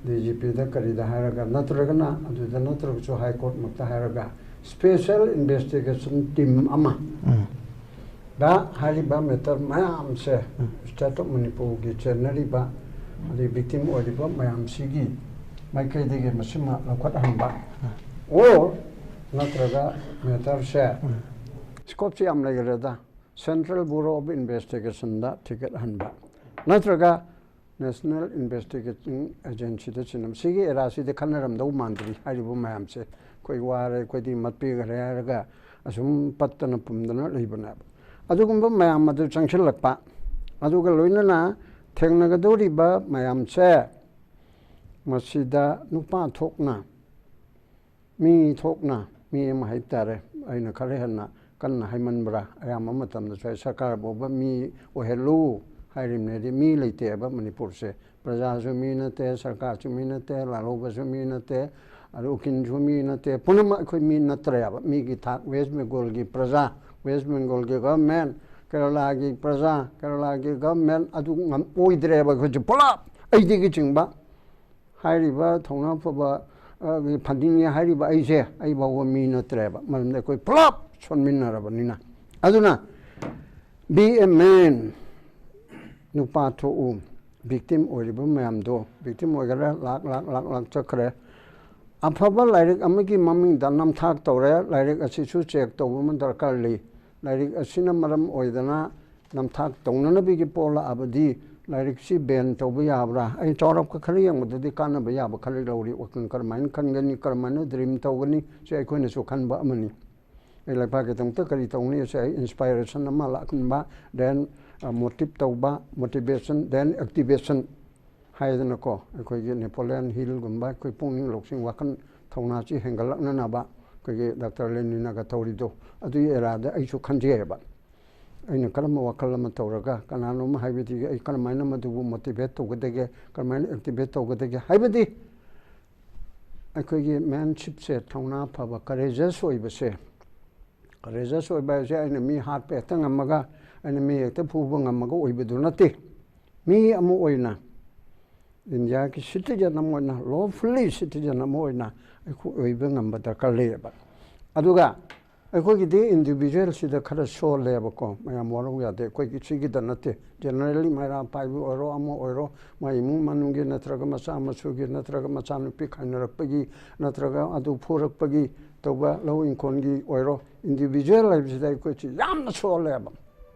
ꯗꯤ ꯖꯤ ꯄꯤꯗ ꯀꯔꯤꯗ ꯍꯥꯏꯔꯒ, ꯅꯠꯇ꯭ꯔꯒꯅ ꯑꯗꯨꯗ ꯅꯠꯇ꯭ꯔꯒꯁꯨ ꯍꯥꯏ ꯀꯣꯔꯠꯃꯛꯇ ꯍꯥꯏꯔꯒ, ꯁ꯭ꯄꯦꯁꯦꯜ ꯏꯟꯚꯦꯁꯇꯤꯒꯦꯁꯟ ꯇꯤꯝ ꯑꯃ ꯗ ꯍꯥꯏꯔꯤꯕ ꯃꯦꯇꯔ ꯃꯌꯥꯝꯁꯦ, ꯁ꯭ꯇꯦꯠ ꯑꯣꯐ ꯃꯅꯤꯄꯨꯔꯒꯤ ꯆꯦꯟꯅꯔꯤꯕ ꯑꯗꯩ ꯚꯤꯛꯇꯤꯝ ꯑꯣꯏꯔꯤꯕ ꯃꯌꯥꯝꯁꯤꯒꯤ ꯃꯥꯏꯀꯩꯗꯒꯤ ꯃꯁꯤꯃ ꯂꯧꯈꯠꯍꯟꯕ, ꯑꯣꯔ ꯅꯠꯇ꯭ꯔꯒ ꯃꯦꯇꯔꯁꯦ, ꯁ꯭ꯀꯣꯞꯁꯦ ꯌꯥꯝ ꯂꯩꯈ꯭ꯔꯦꯗ, ꯁꯦꯟꯇ꯭ꯔꯦꯜ ꯕ꯭ꯌꯨꯔꯣ ꯑꯣꯐ ꯏꯟꯚꯦꯁꯇꯤꯒꯦꯁꯟꯗ ꯊꯤꯒꯠꯍꯟꯕ, ꯅꯠꯇ꯭ꯔꯒ ꯅꯦꯁꯅꯦꯜ ꯏꯟꯚꯦꯁꯇꯤꯒꯦꯇꯤꯡ ꯑꯦꯖꯦꯟꯁꯤꯗ ꯁꯤꯟꯅꯕ꯫ ꯁꯤꯒꯤ ꯑꯦꯔꯥꯁꯤꯗꯤ ꯈꯟꯅꯔꯝꯗꯧ ꯃꯥꯟꯗ꯭ꯔꯤ꯫ ꯍꯥꯏꯔꯤꯕ ꯃꯌꯥꯝꯁꯦ ꯑꯩꯈꯣꯏ ꯋꯥꯔꯦ, ꯑꯩꯈꯣꯏꯗꯤ ꯃꯠꯄꯤꯈ꯭ꯔꯦ ꯍꯥꯏꯔꯒ ꯑꯁꯨꯝ ꯄꯠꯇꯅ ꯄꯨꯝꯗꯅ ꯂꯩꯕꯅꯦꯕ꯫ ꯑꯗꯨꯒꯨꯝꯕ ꯃꯌꯥꯝ ꯑꯗꯨ ꯆꯪꯁꯤꯜꯂꯛꯄ, ꯑꯗꯨꯒ ꯂꯣꯏꯅꯅ ꯊꯦꯡꯅꯒꯗꯧꯔꯤꯕ ꯃꯌꯥꯝꯁꯦ, ꯃꯁꯤꯗ ꯅꯨꯄꯥ ꯊꯣꯛꯅ ꯃꯤ ꯊꯣꯛꯅ ꯃꯤ ꯑꯃ ꯍꯥꯏꯕ ꯇꯥꯔꯦ, ꯑꯩꯅ ꯈꯔ ꯍꯦꯟꯅ ꯀꯟꯅ ꯍꯥꯏꯃꯟꯕ꯭ꯔꯥ? ꯑꯌꯥꯝꯕ ꯃꯇꯝꯗꯁꯨ ꯑꯩ ꯁꯔꯀꯥꯔ ꯐꯥꯎꯕ ꯃꯤ ꯑꯣꯏꯍꯜꯂꯨ ꯍꯥꯏꯔꯤꯕꯅꯦꯗꯤ, ꯃꯤ ꯂꯩꯇꯦꯕ ꯃꯅꯤꯄꯨꯔꯁꯦ꯫ ꯄ꯭ꯔꯖꯥꯁꯨ ꯃꯤ ꯅꯠꯇꯦ, ꯁꯔꯀꯥꯔꯁꯨ ꯃꯤ ꯅꯠꯇꯦ, ꯂꯥꯜꯍꯧꯕꯁꯨ ꯃꯤ ꯅꯠꯇꯦ, ꯑꯗꯨ ꯎꯀꯤꯜꯁꯨ ꯃꯤ ꯅꯠꯇꯦ, ꯄꯨꯝꯅꯃꯛ ꯑꯩꯈꯣꯏ ꯃꯤ ꯅꯠꯇ꯭ꯔꯦꯕ꯫ ꯃꯤꯒꯤ ꯊꯥꯛ, ꯋꯦꯁ ꯕꯦꯡꯒꯣꯜꯒꯤ ꯄ꯭ꯔꯖꯥ, ꯋꯦꯁ ꯕꯦꯡꯒꯣꯜꯒꯤ ꯒꯚꯔꯟꯃꯦꯟ, ꯀꯦꯔꯂꯥꯒꯤ ꯄ꯭ꯔꯖꯥ, ꯀꯦꯔꯂꯥꯒꯤ ꯒꯚꯔꯟꯃꯦꯟ, ꯑꯗꯨ ꯉꯝ-, ꯑꯣꯏꯗ꯭ꯔꯦꯕ ꯑꯩꯈꯣꯏꯁꯦ ꯄꯨꯂꯞ, ꯑꯩꯗꯒꯤ ꯆꯤꯡꯕ꯫ ꯍꯥꯏꯔꯤꯕ ꯊꯧꯅꯥ ꯐꯕ, ꯑ, ꯐꯟꯗꯤꯡꯅꯤ ꯍꯥꯏꯔꯤꯕ ꯑꯩꯁꯦ, ꯑꯩ ꯐꯥꯎꯕ ꯃꯤ ꯅꯠꯇ꯭ꯔꯦꯕ, ꯃꯔꯝꯗꯤ ꯑꯩꯈꯣꯏ ꯄꯨꯂꯞ ꯁꯣꯟꯃꯤꯟꯅꯔꯕꯅꯤꯅ꯫ ꯑꯗꯨꯅ be a man, ꯅꯨꯄꯥ ꯊꯣꯛꯎ꯫ Victim ꯑꯣꯏꯔꯤꯕ ꯃꯌꯥꯝꯗꯣ, victim ꯑꯣꯏꯒꯦꯔꯥ, ꯂꯥꯛ ꯂꯥꯛ ꯂꯥꯛ ꯂꯥꯛ ꯆꯠꯈ꯭ꯔꯦ꯫ ꯑꯐꯕ ꯂꯥꯏꯔꯤꯛ ꯑꯃꯒꯤ ꯃꯃꯤꯡꯗ ꯅꯝꯊꯥꯛ ꯇꯧꯔꯦ꯫ ꯂꯥꯏꯔꯤꯛ ꯑꯁꯤꯁꯨ check ꯇꯧꯕ ꯑꯃ ꯗꯔꯀꯥꯔ ꯂꯩ꯫ ꯂꯥꯏꯔꯤꯛ ꯑꯁꯤꯅ ꯃꯔꯝ ꯑꯣꯏꯗꯅ ꯅꯝꯊꯥꯛ ꯇꯧꯅꯅꯕꯒꯤ ꯄꯣꯛꯂꯛꯑꯕꯗꯤ ꯂꯥꯏꯔꯤꯛꯁꯤ ban ꯇꯧꯕ ꯌꯥꯕ꯭ꯔꯥ? ꯑꯩ ꯆꯥꯎꯔꯛꯄ ꯈꯔ ꯌꯦꯡꯕꯗꯗꯤ ꯀꯥꯟꯅꯕ ꯌꯥꯕ ꯈꯔ ꯂꯧꯔꯤ꯫ ꯋꯥꯈꯜ ꯀꯔꯝꯍꯥꯏꯅ ꯈꯟꯒꯅꯤ, ꯀꯔꯝꯍꯥꯏꯅ dream ꯇꯧꯒꯅꯤ, ꯁꯤ ꯑꯩꯈꯣꯏꯅꯁꯨ ꯈꯟꯕ ꯑꯃꯅꯤ꯫ ꯑꯩ ꯂꯩꯕꯥꯛꯀꯤꯗꯃꯛꯇ ꯀꯔꯤ ꯇꯧꯅꯤ? ꯁꯤ ꯑꯩ inspiration ꯑꯃ ꯂꯥꯛꯍꯟꯕ, then, ꯑ, motive ꯇꯧꯕ, motivation, then activation ꯍꯥꯏꯗꯅꯀꯣ, ꯑꯩꯈꯣꯏꯒꯤ Napoleon Hillꯒꯨꯝꯕ ꯑꯩꯈꯣꯏ ꯄꯨꯛꯅꯤꯡ ꯂꯧꯁꯤꯡ, ꯋꯥꯈꯜ ꯊꯧꯅꯥꯁꯤ ꯍꯦꯟꯒꯠꯂꯛꯅꯅꯕ ꯑꯩꯈꯣꯏꯒꯤ ꯗꯥꯛꯇꯔ ꯂꯦꯅꯤꯟꯅꯒ ꯇꯧꯔꯤꯗꯣ, ꯑꯗꯨꯒꯤ eraꯗ ꯑꯩꯁꯨ ꯈꯟꯖꯩꯑꯕ꯫ ꯑꯩꯅ ꯀꯔꯝꯕ ꯋꯥꯈꯜ ꯑꯃ ꯇꯧꯔꯒ ꯀꯅꯥꯅꯣꯝ ꯍꯥꯏꯕꯗꯤ ꯑꯩ ꯀꯔꯝꯍꯥꯏꯅ ꯃꯗꯨꯕꯨ motivate ꯇꯧꯒꯗꯒꯦ, ꯀꯔꯝꯍꯥꯏꯅ activate ꯇꯧꯒꯗꯒꯦ ꯍꯥꯏꯕꯗꯤ ꯑꯩꯈꯣꯏꯒꯤ manshipꯁꯦ, ꯊꯧꯅꯥ ꯐꯕ, courageous ꯑꯣꯏꯕꯁꯦ, courageous ꯑꯣꯏꯕ ꯍꯥꯏꯕꯁꯦ ꯑꯩꯅ ꯃꯤ ꯍꯥꯠꯄ ꯍꯦꯛꯇ ꯉꯝꯃꯒ, ꯑꯩꯅ ꯃꯤ ꯍꯦꯛꯇ ꯐꯨꯕ ꯉꯝꯃꯒ ꯑꯣꯏꯕꯗꯨ ꯅꯠꯇꯦ꯫ ꯃꯤ ꯑꯃ ꯑꯣꯏꯅ, ꯏꯟꯗꯤꯌꯥꯒꯤ citizen ꯑꯃ ꯑꯣꯏꯅ, lawfully citizen ꯑꯃ ꯑꯣꯏꯅ ꯑꯩꯈꯣꯏ ꯑꯣꯏꯕ ꯉꯝꯕ ꯗꯔꯀꯥꯔ ꯂꯩꯌꯦꯕ꯫ ꯑꯗꯨꯒ ꯑꯩꯈꯣꯏꯒꯤꯗꯤ individualꯁꯤꯗ ꯈꯔ ꯁꯣꯜꯂꯦꯕꯀꯣ, ꯃꯌꯥꯝ ꯋꯥꯔꯧ ꯌꯥꯗꯦ꯫ ꯑꯩꯈꯣꯏꯒꯤ ꯁꯤꯒꯤꯗ ꯅꯠꯇꯦ, generally ꯃꯩꯔꯥ ꯄꯥꯏꯕ ꯑꯣꯏꯔꯣ, ꯑꯃ ꯑꯣꯏꯔꯣ, ꯃꯥꯏ ꯏꯃꯨꯡ ꯃꯅꯨꯡꯒꯤ ꯅꯠꯇ꯭ꯔꯒ ꯃꯆꯥ ꯃꯁꯨꯒꯤ ꯅꯠꯇ꯭ꯔꯒ ꯃꯆꯥꯅꯨꯄꯤ ꯈꯥꯏꯅꯔꯛꯄꯒꯤ ꯅꯠꯇ꯭ꯔꯒ ꯑꯗꯨ ꯐꯨꯔꯛꯄꯒꯤ ꯇꯧꯕ, ꯂꯧ ꯏꯪꯈꯣꯜꯒꯤ ꯑꯣꯏꯔꯣ, individual ꯍꯥꯏꯕꯁꯤꯗ ꯑꯩꯈꯣꯏꯁꯤ ꯌꯥꯝꯅ ꯁꯣꯜꯂꯦꯕ꯫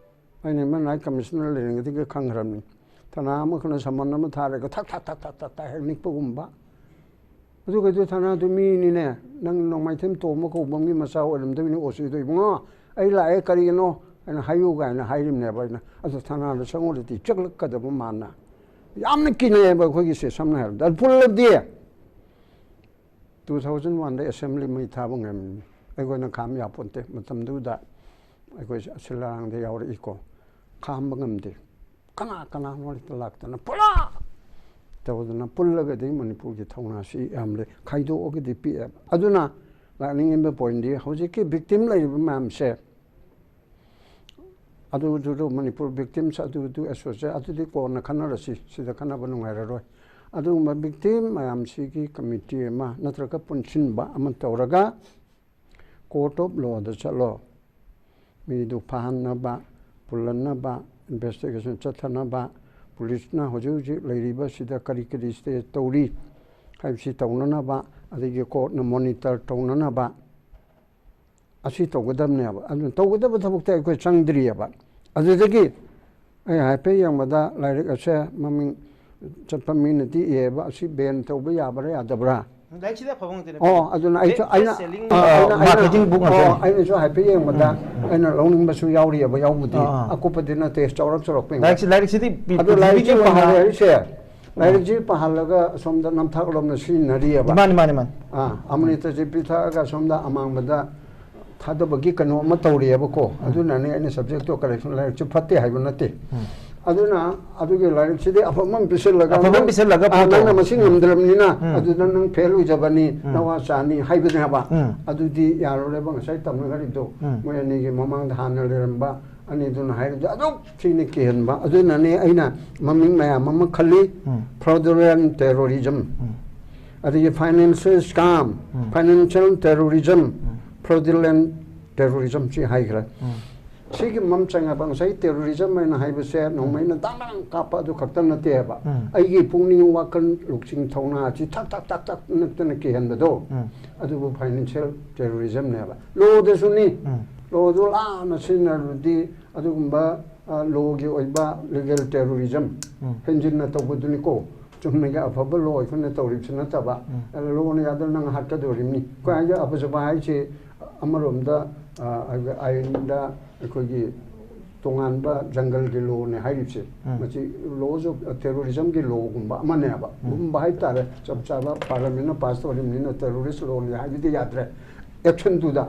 ꯑꯩꯅ ꯏꯃꯟ ꯅꯥꯏꯠ ꯀꯃꯤꯁꯅꯔ ꯂꯩꯔꯤꯉꯩꯗꯒꯤ ꯈꯪꯈ꯭ꯔꯕꯅꯤ꯫ ꯊꯅꯥ ꯑꯃꯈꯛꯅ ꯁꯃꯟ ꯑꯃ ꯊꯥꯔꯒ ꯊꯛ ꯊꯛ ꯊꯛ ꯊꯛ ꯊꯛ ꯊꯛ ꯍꯦꯛ ꯅꯤꯛꯄꯒꯨꯝꯕ꯫ ꯑꯗꯨꯒꯗꯤ ꯊꯅꯥꯗꯨ ꯃꯤꯅꯤꯅꯦ, ꯅꯪ ꯅꯣꯡꯃꯥꯏꯊꯦꯝ ꯇꯣꯝꯕ ꯀꯧꯕ ꯑꯃꯒꯤ ꯃꯆꯥ ꯑꯣꯏꯔꯝꯗꯣꯏꯅꯤ ꯑꯣꯁꯤꯗꯣ, "ꯏꯕꯨꯡꯉꯣ, ꯑꯩ ꯂꯥꯛꯑꯦ, ꯀꯔꯤꯒꯤꯅꯣ?" ꯍꯥꯏꯅ ꯍꯥꯏꯌꯨ ꯀꯥꯏꯅ ꯍꯥꯏꯔꯤꯕꯅꯦꯕ ꯑꯩꯅ꯫ ꯑꯗꯨ ꯊꯅꯥꯗ ꯆꯪꯉꯨꯔꯗꯤ ꯆꯦꯛꯂꯛꯀꯗꯕ ꯃꯥꯅ꯫ ꯌꯥꯝꯅ ꯀꯤꯅꯩꯌꯦꯕ ꯑꯩꯈꯣꯏꯒꯤꯁꯦ, ꯁꯝꯅ ꯍꯥꯏꯔꯕꯗ꯫ ꯑꯗꯨ ꯄꯨꯜꯂꯗꯤ ꯇꯨ ꯊꯥꯎꯖꯟ ꯋꯥꯟꯗ ꯑꯦꯁꯦꯝꯕ꯭ꯂꯤ ꯃꯩ ꯊꯥꯕ ꯉꯝꯃꯤ꯫ ꯑꯩꯈꯣꯏꯅ ꯈꯥꯝ ꯌꯥꯄꯣꯟꯇꯦ꯫ ꯃꯇꯝꯗꯨꯗ ꯑꯩꯈꯣꯏ ꯁꯤꯜ ꯂꯥꯡꯗ ꯌꯥꯎꯔꯛꯏꯀꯣ꯫ ꯈꯥꯝꯕ ꯉꯝꯗꯦ꯫ ꯀꯅꯥ ꯀꯅꯥꯅꯣ ꯂꯥꯛꯇꯅ ꯄꯨꯂꯞ ꯇꯧꯗꯅ ꯄꯨꯜꯂꯒꯗꯤ ꯃꯅꯤꯄꯨꯔꯒꯤ ꯊꯧꯅꯥꯁꯤ ꯌꯥꯝ ꯂꯩ꯫ ꯈꯥꯏꯗꯣꯛꯑꯒꯗꯤ ꯄꯤꯛꯑꯦ꯫ ꯑꯗꯨꯅ ꯂꯥꯛꯅꯤꯡꯉꯤꯕ ꯄꯣꯏꯟꯗꯤ ꯍꯧꯖꯤꯛꯀꯤ ꯚꯤꯛꯇꯤꯝ ꯂꯩꯔꯤꯕ ꯃꯌꯥꯝꯁꯦ ꯑꯗꯨꯗꯨ ꯃꯅꯤꯄꯨꯔ ꯚꯤꯛꯇꯤꯝꯁ ꯑꯗꯨꯗꯨ ꯑꯦꯁꯣꯁꯤꯌꯦꯠ ꯑꯗꯨꯗꯤ ꯀꯣꯟꯅ ꯈꯟꯅꯔꯁꯤ, ꯁꯤꯗ ꯈꯟꯅꯕ ꯅꯨꯡꯉꯥꯏꯔꯔꯣꯏ꯫ ꯑꯗꯨꯒꯨꯝꯕ ꯚꯤꯛꯇꯤꯝ ꯃꯌꯥꯝꯁꯤꯒꯤ ꯀꯃꯤꯇꯤ ꯑꯃ ꯅꯠꯇ꯭ꯔꯒ ꯄꯨꯟꯁꯤꯟꯕ ꯑꯃ ꯇꯧꯔꯒ ꯀꯣꯔꯠ ꯑꯣꯐ ꯂꯣꯗ ꯆꯠꯂꯣ꯫ ꯃꯤꯗꯨ ꯐꯥꯍꯟꯅꯕ, ꯄꯨꯜꯍꯟꯅꯕ, ꯏꯟꯚꯦꯁꯇꯤꯒꯦꯁꯟ ꯆꯠꯊꯅꯕ, ꯄꯨꯂꯤꯁꯅ ꯍꯧꯖꯤꯛ ꯍꯧꯖꯤꯛ ꯂꯩꯔꯤꯕꯁꯤꯗ ꯀꯔꯤ ꯀꯔꯤ ꯁ꯭ꯇꯦ ꯇꯧꯔꯤ ꯍꯥꯏꯕꯁꯤ ꯇꯧꯅꯅꯕ, ꯑꯗꯒꯤ ꯀꯣꯔꯠꯅ ꯃꯣꯅꯤꯇꯔ ꯇꯧꯅꯅꯕ, ꯑꯁꯤ ꯇꯧꯒꯗꯕꯅꯦꯕ꯫ ꯑꯗꯨꯅ ꯇꯧꯒꯗꯕ ꯊꯕꯛꯇ ꯑꯩꯈꯣꯏ ꯆꯪꯗ꯭ꯔꯤꯑꯕ꯫ ꯑꯗꯨꯗꯒꯤ ꯑꯩ ꯍꯥꯏꯐꯦꯠ ꯌꯦꯡꯕꯗ ꯂꯥꯏꯔꯤꯛ ꯑꯁꯦ ꯃꯃꯤꯡ ꯆꯠꯄ ꯃꯤꯅꯗꯤ ꯏꯌꯦꯕ, ꯑꯁꯤ ꯕꯦꯟ ꯇꯧꯕ ꯌꯥꯕ꯭ꯔꯥ ꯌꯥꯗꯕ꯭ꯔꯥ? ꯂꯥꯏꯔꯤꯛꯁꯤꯗ ꯑꯐꯕ ꯉꯥꯛꯇꯅꯦ꯫ ꯑꯣ, ꯑꯗꯨꯅ ꯑꯩꯁꯨ Best ꯑꯩꯅ selling ꯑ, ꯑꯩꯅ- marketing ꯑꯩꯅ- book ꯑꯣ, ꯉꯥꯛꯇꯅꯦ꯫ ꯑꯩꯅꯁꯨ ꯍꯥꯏꯐꯦꯠ ꯌꯦꯡꯕꯗ ꯑꯩꯅ ꯂꯧꯅꯤꯡꯕꯁꯨ ꯌꯥꯎꯔꯤꯑꯕ, ꯌꯥꯎꯕꯨꯗꯤ꯫ ꯑꯥ, ꯑꯥ꯫ ꯑꯀꯨꯞꯄꯗꯤ ꯅꯠꯇꯦ, ꯆꯥꯎꯔꯞ ꯆꯥꯎꯔꯞꯄ ꯌꯦꯡꯕ꯫ ꯂꯥꯏꯔꯤꯛꯁꯤ ꯂꯥꯏꯔꯤꯛꯁꯤꯗꯤ ꯄꯤ- ꯑꯗꯨ ꯄ꯭ꯔꯤꯊꯤꯕꯤꯒꯤ ꯂꯥꯏꯔꯤꯛꯁꯤ ꯑꯣꯏꯅ ꯄꯥꯍꯜꯂꯦ ꯍꯥꯏꯔꯤꯁꯦ, ꯂꯥꯏꯔꯤꯛꯁꯤ ꯄꯥꯍꯜꯂꯒ ꯁꯣꯝꯗ ꯅꯝꯊꯥꯛꯂꯣꯝꯅ ꯁꯤꯖꯤꯟꯅꯔꯤꯑꯕ꯫ ꯃꯥꯅꯤ, ꯃꯥꯅꯤ, ꯃꯥꯅꯤ꯫ ꯑꯥ, ꯑꯃ꯭ꯔꯤꯇꯁꯤ ꯄꯤꯊꯛꯑꯒ ꯁꯣꯝꯗ ꯑꯃꯥꯡꯕꯗ ꯊꯥꯗꯕꯒꯤ ꯀꯩꯅꯣ ꯑꯃ ꯇꯧꯔꯤꯑꯕꯀꯣ꯫ ꯑꯗꯨꯅꯅꯦ ꯑꯩꯅ ꯁꯕꯖꯦꯛꯇꯣ ꯀꯔꯦꯛꯁꯟ, ꯂꯥꯏꯔꯤꯛꯁꯨ ꯐꯠꯇꯦ ꯍꯥꯏꯕ ꯅꯠꯇꯦ꯫ ꯑꯗꯨꯅ ꯑꯗꯨꯒꯤ ꯂꯥꯏꯔꯤꯛꯁꯤꯗꯤ ꯑꯐꯕ ꯑꯃ ꯄꯤꯁꯤꯜꯂꯒ ꯑꯐꯕ ꯑꯃ ꯅꯪ- ꯄꯤꯁꯤꯜꯂꯒ ꯑꯥ, ꯄꯣꯠꯇꯣ- ꯅꯪꯅ ꯃꯁꯤ ꯉꯝꯗ꯭ꯔꯕꯅꯤꯅ ꯎꯝ꯫ ꯑꯗꯨꯗ ꯅꯪ ꯐꯦꯜ ꯑꯣꯏꯖꯕꯅꯤ, ꯎꯝ꯫ ꯅꯋꯥ ꯆꯥꯅꯤ ꯍꯥꯏꯕꯅꯦꯕ꯫ ꯎꯝ꯫ ꯑꯗꯨꯗꯤ ꯌꯥꯔꯣꯏꯕ, ꯉꯁꯥꯏ ꯇꯝꯅꯈ꯭ꯔꯤꯕꯗꯣ꯫ ꯎꯝ꯫ ꯃꯣꯏ ꯑꯅꯤꯒꯤ ꯃꯃꯥꯡꯗ ꯍꯥꯟꯅ ꯂꯩꯔꯝꯕ ꯑꯅꯤꯗꯨꯅ ꯍꯥꯏꯔꯤꯕꯗꯣ ꯑꯗꯨꯛ ꯊꯤꯅ ꯀꯤꯍꯟꯕ꯫ ꯑꯗꯨꯅꯅꯦ ꯑꯩꯅ ꯃꯃꯤꯡ ꯃꯌꯥꯝ ꯑꯃ ꯈꯜꯂꯤ꯫ ꯎꯝ꯫ Fraudulent terrorism, ꯑꯗꯒꯤ financial scam, financial terrorism, fraudulent terrorism ꯁꯤ ꯍꯥꯏꯈ꯭ꯔꯦ꯫ ꯁꯤꯒꯤ ꯃꯝ ꯆꯪꯉꯕ ꯉꯁꯥꯏ ꯇꯦꯔꯣꯔꯤꯖꯝ ꯍꯥꯏꯅ ꯍꯥꯏꯕꯁꯦ ꯅꯣꯡꯃꯩꯅ ꯗꯥꯡ ꯗꯥꯡ ꯀꯥꯞꯄ ꯑꯗꯨ ꯈꯛꯇ ꯅꯠꯇꯦꯕ꯫ ꯎꯝ꯫ ꯑꯩꯒꯤ ꯄꯨꯛꯅꯤꯡ, ꯋꯥꯈꯜ, ꯂꯧꯁꯤꯡ, ꯊꯧꯅꯥ ꯑꯁꯤ ꯊꯛ ꯊꯛ ꯊꯛ ꯊꯛ ꯅꯠꯇꯅ ꯀꯤꯍꯟꯕꯗꯣ꯫ ꯎꯝ꯫ ꯑꯗꯨꯕꯨ ꯐꯥꯏꯅꯥꯟꯁꯤꯌꯦꯜ ꯇꯦꯔꯣꯔꯤꯖꯝꯅꯦꯕ꯫ ꯂꯣꯗꯁꯨꯅꯤ꯫ ꯎꯝ꯫ ꯂꯣꯗꯨ ꯂꯥꯟꯅ ꯁꯤꯖꯤꯟꯅꯔꯗꯤ ꯑꯗꯨꯒꯨꯝꯕ, ꯑ, ꯂꯣꯒꯤ ꯑꯣꯏꯕ ꯂꯤꯒꯦꯜ ꯇꯦꯔꯣꯔꯤꯖꯝ, ꯎꯝ꯫ ꯍꯦꯟꯖꯤꯟꯅ ꯇꯧꯕꯗꯨꯅꯤꯀꯣ꯫ ꯆꯨꯝꯅꯒꯤ ꯑꯐꯕ ꯂꯣ ꯑꯩꯈꯣꯏꯅ ꯇꯧꯔꯤꯕꯁꯨ ꯅꯠꯇꯕ꯫ ꯂꯣꯅ ꯌꯥꯗꯅ ꯅꯪ ꯍꯥꯠꯀꯗꯧꯔꯤꯕꯅꯤ꯫ ꯑꯩꯈꯣꯏ ꯍꯥꯏꯁꯦ ꯑꯐꯖꯕ ꯍꯥꯏꯁꯦ ꯑꯃꯔꯣꯝꯗ, ꯑ, ꯑꯥꯏꯟꯗ ꯑꯩꯈꯣꯏꯒꯤ ꯇꯣꯉꯥꯟꯕ ꯖꯪꯒꯜꯒꯤ ꯂꯣꯅꯦ ꯍꯥꯏꯔꯤꯕꯁꯦ꯫ ꯎꯝ꯫ ꯃꯁꯤ ꯂꯣꯁ ꯑꯣꯐ ꯇꯦꯔꯣꯔꯤꯖꯝꯒꯤ ꯂꯣꯒꯨꯝꯕ ꯑꯃꯅꯦꯕ꯫ ꯎꯝ꯫ ꯒꯨꯝꯕ ꯍꯥꯏꯇꯥꯔꯦ꯫ ꯆꯞ ꯆꯥꯕ ꯄꯥꯔꯂꯃꯦꯟꯅ ꯄꯥꯁ ꯇꯧꯔꯤꯕꯅꯤꯅ ꯇꯦꯔꯣꯔꯤꯁ ꯂꯣꯅꯤ ꯍꯥꯏꯕꯗꯤ ꯌꯥꯗ꯭ꯔꯦ꯫ ꯑꯦꯛꯁꯟꯗꯨꯗ꯫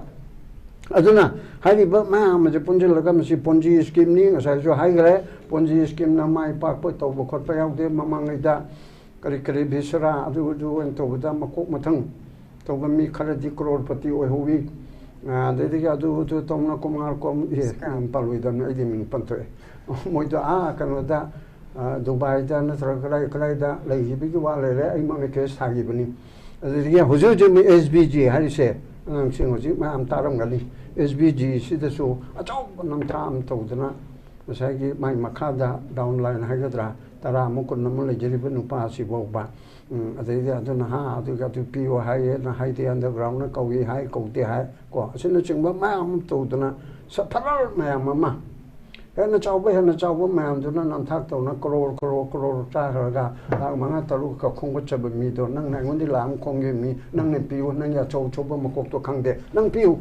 ꯑꯗꯨꯅ ꯍꯥꯏꯔꯤꯕ ꯃꯌꯥꯝ ꯑꯁꯦ ꯄꯨꯟꯁꯤꯜꯂꯒ ꯃꯁꯤ ꯄꯣꯟꯖꯤ ꯁ꯭ꯀꯤꯝꯅꯤ, ꯉꯁꯥꯏꯁꯨ ꯍꯥꯏꯈ꯭ꯔꯦ꯫ ꯄꯣꯟꯖꯤ ꯁ꯭ꯀꯤꯝꯅ ꯃꯥꯏ ꯄꯥꯛꯄ ꯇꯧꯕ ꯈꯣꯠꯄ ꯌꯥꯎꯗꯦ꯫ ꯃꯃꯥꯡꯉꯩꯗ ꯀꯔꯤ ꯀꯔꯤ ꯚꯤꯁꯔꯥ ꯑꯗꯨ ꯑꯗꯨ ꯑꯣꯏꯅ ꯇꯧꯕꯗ ꯃꯀꯣꯛ ꯃꯊꯪ ꯇꯧꯕ ꯃꯤ ꯈꯔꯗꯤ ꯀ꯭ꯔꯣꯔꯄꯇꯤ ꯑꯣꯏꯍꯧꯋꯤ꯫ ꯑ, ꯑꯗꯩꯗꯒꯤ ꯑꯗꯨ ꯑꯗꯨ ꯇꯧꯅ ꯀꯨꯃꯥꯔ ꯀꯣꯝ-, ꯑꯦ, ꯎꯝ, ꯄꯜꯂꯣꯏꯗꯕꯅꯤ, ꯑꯩꯗꯤ ꯃꯤꯡ ꯄꯟꯊꯣꯛꯑꯦ꯫ ꯃꯣꯏꯗꯣ ꯑꯥ ꯀꯩꯅꯣꯗ, ꯑ, ꯗꯨꯕꯥꯏꯗ ꯅꯠꯇ꯭ꯔꯒ ꯀꯗꯥꯏ ꯀꯗꯥꯏꯗ ꯂꯩꯈꯤꯕꯒꯤ ꯋꯥ ꯂꯩꯔꯦ, ꯑꯩꯃꯛꯅ ꯀꯦꯁ ꯊꯥꯈꯤꯕꯅꯤ꯫ ꯑꯗꯨꯗꯒꯤ ꯍꯧꯖꯤꯛ ꯍꯧꯖꯤꯛ ꯃꯤ ꯑꯦꯁ ꯕꯤ ꯖꯤ ꯍꯥꯏꯔꯤꯁꯦ, ꯑꯉꯥꯡꯁꯤꯡ ꯍꯧꯖꯤꯛ ꯃꯌꯥꯝ ꯇꯥꯔꯝꯒꯅꯤ, ꯑꯦꯁ ꯕꯤ ꯖꯤ ꯁꯤꯗꯁꯨ ꯑꯆꯧꯕ ꯅꯝꯊꯥꯛ ꯑꯃ ꯇꯧꯗꯅ, ꯉꯁꯥꯏꯒꯤ ꯃꯥꯏ ꯃꯈꯥꯗ ꯗꯥꯎꯟ ꯂꯥꯏꯟ ꯍꯥꯏꯒꯗ꯭ꯔꯥ, ꯇꯔꯥ ꯑꯃ ꯀꯨꯟ ꯑꯃ ꯂꯩꯖꯔꯤꯕ ꯅꯨꯄꯥ ꯑꯁꯤ ꯐꯥꯎꯕ, ꯎꯝ, ꯑꯗꯩꯗꯤ ꯑꯗꯨꯅ ꯍꯥ, ꯑꯗꯨꯒ ꯑꯗꯨ ꯄꯤꯌꯨ ꯍꯥꯏꯌꯦꯅ ꯍꯥꯏꯗꯦ, ꯑꯟꯗꯔꯒ꯭ꯔꯥꯎꯟꯅ ꯀꯧꯏ ꯍꯥꯏ, ꯀꯧꯗꯦ ꯍꯥꯏ, ꯀꯣ, ꯑꯁꯤꯅꯆꯤꯡꯕ ꯃꯌꯥꯝ ꯑꯃ ꯇꯧꯗꯅ, ꯁꯐꯔ ꯃꯌꯥꯝ ꯑꯃ, ꯍꯦꯟꯅ ꯆꯥꯎꯕ, ꯍꯦꯟꯅ ꯆꯥꯎꯕ ꯃꯌꯥꯝꯗꯨꯅ ꯅꯝꯊꯥꯛ ꯇꯧꯅ ꯀ꯭ꯔꯣꯔ, ꯀ꯭ꯔꯣꯔ, ꯀ꯭ꯔꯣꯔ ꯆꯥꯈ꯭ꯔꯒ ꯂꯥꯛ ꯃꯉꯥ ꯇꯔꯨꯛ ꯈꯛ ꯈꯣꯝꯒꯠꯆꯕ ꯃꯤꯗꯣ, ꯅꯪꯅ ꯑꯩꯉꯣꯟꯗ ꯂꯥꯛ ꯑꯃ ꯈꯣꯝꯒꯦ ꯃꯤ, ꯅꯪꯅ ꯄꯤꯌꯨ, ꯅꯪꯒꯤ ꯑꯆꯧ ꯑꯆꯧꯕ ꯃꯀꯣꯛꯇꯣ ꯈꯪꯗꯦ, ꯅꯪ ꯄꯤꯌꯨ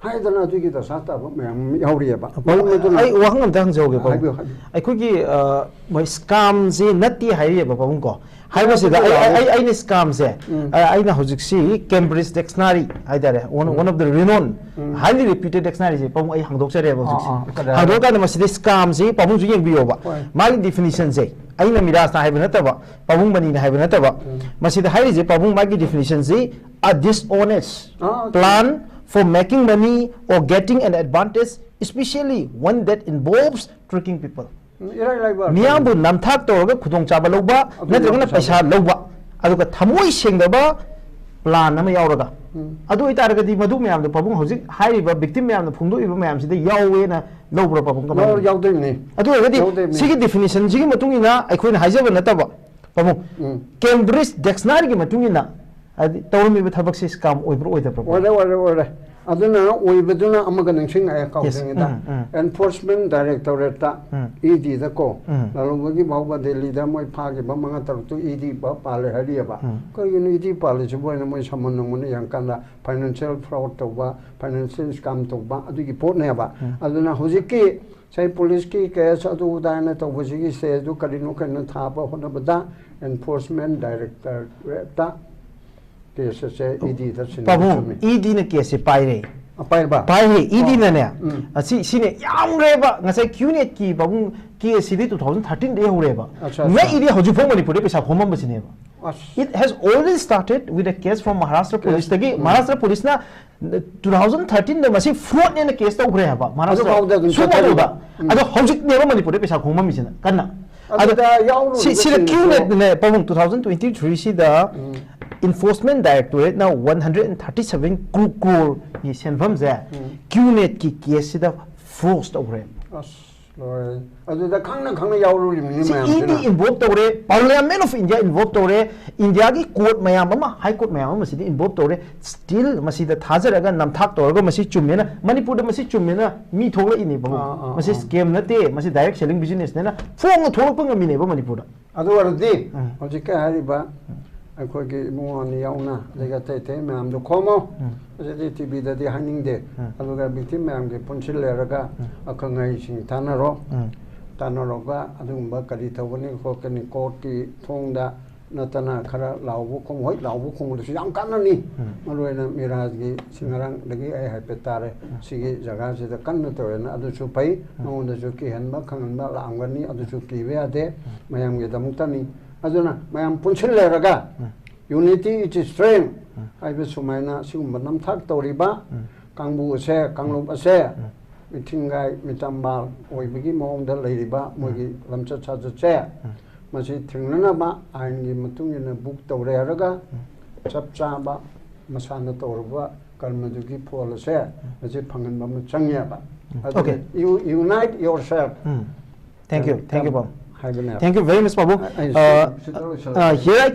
ꯍꯥꯏꯗꯅ ꯑꯗꯨꯒꯤ ꯗꯁꯥ ꯇꯥꯕ ꯃꯌꯥꯝ ꯑꯃ ꯌꯥꯎꯔꯤꯑꯕ꯫ ꯄꯥꯕꯨꯡ, ꯃꯔꯝ ꯑꯗꯨꯅ ꯑꯩ ꯋꯥꯍꯪ ꯑꯝꯇ ꯍꯪꯖꯍꯧꯒꯦ, ꯄꯥꯕꯨꯡ꯫ ꯍꯥꯏꯕꯤꯌꯨ, ꯍꯥꯏꯕꯤꯌꯨ꯫ ꯑꯩꯈꯣꯏꯒꯤ, ꯑ, ꯃꯣꯏ ꯁ꯭ꯀꯥꯝꯁꯦ ꯅꯠꯇꯦ ꯍꯥꯏꯔꯤꯑꯕ, ꯄꯥꯕꯨꯡ, ꯀꯣ꯫ ꯍꯥꯏꯕꯁꯤꯗ ꯑꯩ, ꯑꯩ, ꯑꯩ, ꯑꯩꯅ ꯁ꯭ꯀꯥꯝꯁꯦ, ꯎꯝ꯫ ꯑ, ꯑꯩꯅ ꯍꯧꯖꯤꯛꯁꯤ Cambridge Dictionary ꯍꯥꯏꯇꯥꯔꯦ, one, um. One of the renowned, um. Highly reputed dictionaryꯁꯦ, ꯄꯥꯕꯨꯡ, ꯑꯩ ꯍꯥꯡꯗꯣꯛꯆꯔꯦꯕ ꯑꯥ, ꯍꯧꯖꯤꯛꯁꯦ꯫ ꯑꯥ, ꯀꯗꯥꯏ? ꯍꯥꯡꯗꯣꯛꯑꯀꯥꯟꯗ ꯃꯁꯤꯗ ꯁ꯭ꯀꯥꯝꯁꯤ ꯄꯥꯕꯨꯡꯁꯨ ꯌꯦꯡꯕꯤꯌꯣꯕ꯫ ꯍꯣꯏ꯫ ꯃꯥꯒꯤ definitionꯁꯦ, ꯑꯩꯅ ꯃꯤꯔꯥꯖꯅ ꯍꯥꯏꯕ ꯅꯠꯇꯕ, ꯄꯥꯕꯨꯡ ꯃꯅꯤꯅ ꯍꯥꯏꯕ ꯅꯠꯇꯕ, ꯎꯝ꯫ ꯃꯁꯤꯗ ꯍꯥꯏꯔꯤꯁꯦ, ꯄꯥꯕꯨꯡ, ꯃꯥꯒꯤ definitionꯁꯤ, "A dishonest ah, plan for making money or getting an advantage, especially one that involves tricking people." ꯎꯝ, ꯏꯔꯥꯏ ꯂꯥꯏꯕ ꯑꯔꯊꯅꯤ꯫ ꯃꯤꯌꯥꯝꯕꯨ ꯅꯝꯊꯥꯛ ꯇꯧꯔꯒ ꯈꯨꯗꯣꯡꯆꯥꯕ ꯂꯧꯕ, ꯑꯗꯨ ꯅꯠꯇ꯭ꯔꯒꯅ ꯌꯥꯝ ꯄꯩꯁꯥ ꯆꯥꯎꯕ꯫ ꯂꯧꯕ, ꯑꯗꯨꯒ ꯊꯃꯣꯏ ꯁꯦꯡꯗꯕ plan ꯑꯃ ꯌꯥꯎꯔꯒ꯫ ꯎꯝ꯫ ꯑꯗꯨ ꯑꯣꯏꯇꯥꯔꯒꯗꯤ ꯃꯗꯨ ꯃꯌꯥꯝꯗꯣ ꯄꯥꯕꯨꯡ ꯍꯧꯖꯤꯛ ꯍꯥꯏꯔꯤꯕ victim ꯃꯌꯥꯝꯅ ꯐꯣꯡꯗꯣꯛꯏꯕ ꯃꯌꯥꯝꯁꯤꯗ ꯌꯥꯎꯋꯦꯅ ꯂꯧꯕ꯭ꯔꯥ, ꯄꯥꯕꯨꯡ? ꯀꯃꯥꯏꯅ ꯌꯥꯎ-, ꯇꯧꯋꯤ? ꯌꯥꯎꯗꯣꯏꯅꯤ꯫ ꯑꯗꯨ ꯑꯣꯏꯔꯒꯗꯤ ꯌꯥꯎꯗꯣꯏꯅꯤ꯫ ꯁꯤꯒꯤ definitionꯁꯤꯒꯤ ꯃꯇꯨꯡ ꯏꯟꯅ ꯑꯩꯈꯣꯏꯅ ꯍꯥꯏꯖꯕ ꯅꯠꯇꯕ, ꯄꯥꯕꯨꯡ, ꯎꯝ꯫ Cambridge Dictionaryꯒꯤ ꯃꯇꯨꯡ ꯏꯟꯅ, ꯍꯥꯏꯗꯤ, ꯇꯧꯔꯝꯃꯤꯕ ꯊꯕꯛꯁꯤ scam ꯑꯣꯏꯕ꯭ꯔꯥ ꯑꯣꯏꯗꯕ꯭ꯔꯥ, ꯄꯥꯕꯨꯡ? ꯑꯣꯏꯔꯦ, ꯑꯣꯏꯔꯦ, ꯑꯣꯏꯔꯦ꯫ ꯑꯗꯨꯅ ꯑꯣꯏꯕꯗꯨꯅ ꯑꯃꯒ ꯅꯤꯡꯁꯤꯡꯉꯛꯑꯦ ꯀꯥꯎꯗ꯭ꯔꯤꯉꯩꯗ, ꯎꯝ, ꯎꯝ꯫ Enforcement Directorate ꯇ, ꯎꯝ꯫ E D ꯗ ꯀꯣ, ꯎꯝ꯫ ꯂꯥꯂꯣꯡꯕꯒꯤ ꯐꯥꯎꯕ ꯗꯦꯜꯂꯤꯗ ꯃꯣꯏ ꯐꯥꯈꯤꯕ ꯃꯉꯥ ꯇꯔꯨꯛꯇꯨ E D ꯄꯥꯜꯂꯦ ꯍꯥꯏꯔꯤꯑꯕ꯫ ꯎꯝ꯫ ꯀꯔꯤꯒꯤꯅꯣ E D ꯄꯥꯜꯂꯤꯁꯤꯕꯨ ꯍꯥꯏꯅ ꯃꯣꯏ ꯁꯃꯟ ꯅꯣꯡꯃꯅ ꯌꯦꯡꯀꯥꯟꯗ financial fraud ꯇꯧꯕ, financial scam ꯇꯧꯕ ꯑꯗꯨꯒꯤ ꯄꯣꯠꯅꯦꯕ꯫ ꯎꯝ꯫ ꯑꯗꯨꯅ ꯍꯧꯖꯤꯛꯀꯤ ꯉꯁꯥꯏ ꯄꯨꯂꯤꯁꯀꯤ case ꯑꯗꯨ ꯑꯗꯥ ꯍꯥꯏꯅ ꯇꯧꯕꯁꯤꯒꯤ stage ꯗꯨ ꯀꯔꯤꯅꯣ ꯀꯔꯤꯅꯣ ꯊꯥꯕ ꯍꯣꯠꯅꯕꯗ Enforcement Directorate ꯇ case ꯑꯁꯦ E D ꯗ ꯁꯤꯟꯕ ꯄꯥꯕꯨꯡ, ꯆꯨꯝꯃꯤ꯫ E D ꯅ case ꯁꯦ ꯄꯥꯏꯔꯦ꯫ ꯑꯄꯥꯏꯕ? ꯄꯥꯏꯔꯦ, E D ꯅꯅꯦ꯫ ꯎꯝ꯫ ꯑꯁꯤ, ꯁꯤꯅꯦ ꯌꯥꯝꯈ꯭ꯔꯦꯕ꯫ ꯉꯁꯥꯏ Q net ꯀꯤ ꯄꯥꯕꯨꯡ case ꯁꯤꯗꯤ two thousand thirteen ꯗꯒꯤ ꯍꯧꯔꯦꯕ꯫ ꯑꯠꯆꯥ, ꯑꯠꯆꯥ꯫ ꯉꯛꯏꯗꯤ ꯍꯧꯖꯤꯛꯐꯥꯎ ꯃꯅꯤꯄꯨꯔꯗ ꯄꯩꯁꯥ ꯈꯣꯝꯃꯝꯕꯁꯤꯅꯦꯕ꯫ ꯑꯁ꯫ It has already started with a case from Maharashtra police ꯇꯒꯤ, ꯎꯝ꯫ Maharashtra police ꯅ two thousand thirteen ꯗ ꯃꯁꯤ fraud ꯅꯦꯅ case ꯇꯧꯈ꯭ꯔꯦ ꯍꯥꯏꯕ꯫ Maharashtra ꯑꯗꯨꯐꯥꯎꯗ ꯑꯗꯨꯝ ꯁꯨꯝ ꯆꯠꯊꯔꯤꯕ꯫ ꯇꯧꯕ꯫ ꯎꯝ꯫ ꯑꯗꯣ ꯍꯧꯖꯤꯛꯅꯦꯕ ꯃꯅꯤꯄꯨꯔꯗ ꯄꯩꯁꯥ ꯈꯣꯝꯃꯝꯃꯤꯁꯤꯅ ꯀꯟꯅ꯫ ꯑꯗꯣ ꯑꯗꯨꯗ ꯌꯥꯎꯔꯨꯔꯤꯕ ꯁꯤ-, ꯁꯤꯗ ꯁꯤꯡꯗꯨꯁꯨ Q net ꯅꯦ ꯄꯥꯕꯨꯡ, two thousand twenty three ꯁꯤꯗ ꯎꯝ꯫ Enforcement Directorate ꯅ one hundred and thirty seven crore ꯒꯤ ꯁꯦꯟꯐꯝꯁꯦ ꯎꯝ꯫ Q net ꯀꯤ case ꯁꯤꯗ froze ꯇꯧꯈ꯭ꯔꯦ꯫ ꯑꯁ, ꯂꯣꯏꯔꯦ꯫ ꯑꯗꯨꯗ ꯈꯪꯅ ꯈꯪꯅ ꯌꯥꯎꯔꯨꯔꯤꯕꯅꯤ ꯁꯤ ꯃꯌꯥꯝꯁꯤꯅ꯫ E D involve ꯇꯧꯔꯦ, Parliament of India involve ꯇꯧꯔꯦ, ꯏꯟꯗꯤꯌꯥꯒꯤ court ꯃꯌꯥꯝ ꯑꯃ, High Court ꯃꯌꯥꯝ ꯑꯃ ꯁꯤꯗ involve ꯇꯧꯔꯦ꯫ Still ꯃꯁꯤꯗ ꯊꯥꯖꯔꯒ ꯅꯝꯊꯥꯛ ꯇꯧꯔꯒ ꯃꯁꯤ ꯆꯨꯝꯃꯦꯅ, ꯃꯅꯤꯄꯨꯔꯗ ꯃꯁꯤ ꯆꯨꯝꯃꯦꯅ ꯃꯤ ꯊꯣꯛꯂꯛꯏꯅꯦ ꯄꯥꯕꯨꯡ꯫ ꯑꯥ, ꯑꯥ, ꯃꯁꯤ ꯑꯥ꯫ Scam ꯅꯠꯇꯦ, ꯃꯁꯤ direct selling business ꯅꯦꯅ ꯐꯣꯡꯅ ꯊꯣꯛꯂꯛꯄ ꯉꯝꯃꯤꯅꯦꯕ ꯃꯅꯤꯄꯨꯔꯗ꯫ ꯑꯗꯨ ꯑꯣꯏꯔꯗꯤ ꯎꯝ꯫ ꯍꯧꯖꯤꯛꯀꯤ ꯍꯥꯏꯔꯤꯕ ꯑꯩꯈꯣꯏꯒꯤ ꯏꯕꯨꯡꯉꯣ ꯑꯅꯤ ꯌꯥꯎꯅ, ꯑꯗꯒꯤ ꯑꯇꯩ ꯑꯇꯩ ꯃꯌꯥꯝꯗꯣ ꯈꯣꯝꯃꯣ꯫ ꯎꯝ꯫ ꯑꯁꯤꯗꯤ T V ꯗꯗꯤ ꯍꯥꯏꯅꯤꯡꯗꯦ꯫ ꯎꯝ꯫ ꯑꯗꯨꯒ victim ꯃꯌꯥꯝꯒꯤ ꯄꯨꯟꯁꯤꯜꯂꯦꯔꯒ ꯎꯝ꯫ ꯑꯈꯪ ꯑꯍꯩꯁꯤꯡ ꯇꯥꯟꯅꯔꯣ꯫ ꯎꯝ꯫ ꯇꯥꯟꯅꯔꯒ ꯑꯗꯨꯒꯨꯝꯕ ꯀꯔꯤ ꯇꯧꯒꯅꯤ ꯈꯣꯠꯀꯅꯤ court ꯀꯤ ꯊꯣꯡꯗ ꯅꯠꯇꯅ ꯈꯔ ꯂꯥꯎꯕ ꯈꯣꯡ-, ꯍꯣꯏ, ꯂꯥꯎꯕ ꯈꯣꯡꯕꯗꯁꯨ ꯌꯥꯝ ꯀꯥꯟꯅꯅꯤ꯫ ꯎꯝ꯫ ꯃꯔꯨꯑꯣꯏꯅ ꯃꯤꯔꯥꯖꯒꯤ ꯁꯤ ꯉꯔꯥꯡꯗꯒꯤ ꯑꯩ ꯍꯥꯏꯐꯦꯠ ꯇꯥꯔꯦ꯫ ꯁꯤꯒꯤ ꯖꯒꯥꯁꯤꯗ ꯀꯟꯅ ꯇꯧꯋꯦꯅ ꯑꯗꯨꯁꯨ ꯐꯩ꯫ ꯃꯉꯣꯟꯗꯁꯨ ꯀꯤꯍꯟꯕ ꯈꯪꯍꯟꯕ ꯂꯥꯛꯑꯝꯒꯅꯤ, ꯑꯗꯨꯁꯨ ꯀꯤꯕ ꯌꯥꯗꯦ꯫ ꯃꯌꯥꯝꯒꯤꯗꯃꯛꯇꯅꯤ꯫ ꯑꯗꯨꯅ ꯃꯌꯥꯝ ꯄꯨꯟꯁꯤꯜꯂꯦꯔꯒ unity is strength ꯍꯥꯏꯕ ꯁꯨꯃꯥꯏꯅ ꯁꯤꯒꯨꯝꯕ ꯅꯝꯊꯥꯛ ꯇꯧꯔꯤꯕ ꯀꯥꯡꯕꯨ ꯑꯁꯦ, ꯀꯥꯡꯂꯨꯞ ꯑꯁꯦ ꯃꯤꯊꯤꯡꯒꯥꯏ ꯃꯤꯇꯝꯕꯥꯜ ꯑꯣꯏꯕꯒꯤ ꯃꯑꯣꯡꯗ ꯂꯩꯔꯤꯕ ꯃꯣꯏꯒꯤ ꯂꯝꯆꯠ ꯁꯥꯖꯠꯁꯦ, ꯃꯁꯤ ꯊꯤꯡꯅꯅꯕ ꯑꯥꯏꯟꯒꯤ ꯃꯇꯨꯡ ꯏꯟꯅ book ꯇꯧꯔꯦ ꯍꯥꯏꯔꯒ ꯆꯞ ꯆꯥꯕ ꯃꯁꯥꯅ ꯇꯧꯔꯕ ꯀꯔꯃꯗꯨꯒꯤ ꯐꯣꯜ ꯑꯁꯦ ꯃꯁꯤ ꯐꯪꯍꯟꯕ ꯑꯃ ꯆꯪꯉꯦꯕ꯫ ꯑꯗꯨꯅ Okay. you unite yourself um. Thank you, thank you, ꯄꯥꯕꯨꯡ꯫ ꯍꯥꯏꯕꯅꯦꯕ꯫ Thank you very much, ꯄꯥꯕꯨꯡ꯫ ꯑꯩ Uh, ꯁꯤꯗ ꯂꯣꯏꯁꯜꯂꯒꯦ꯫ Uh, here I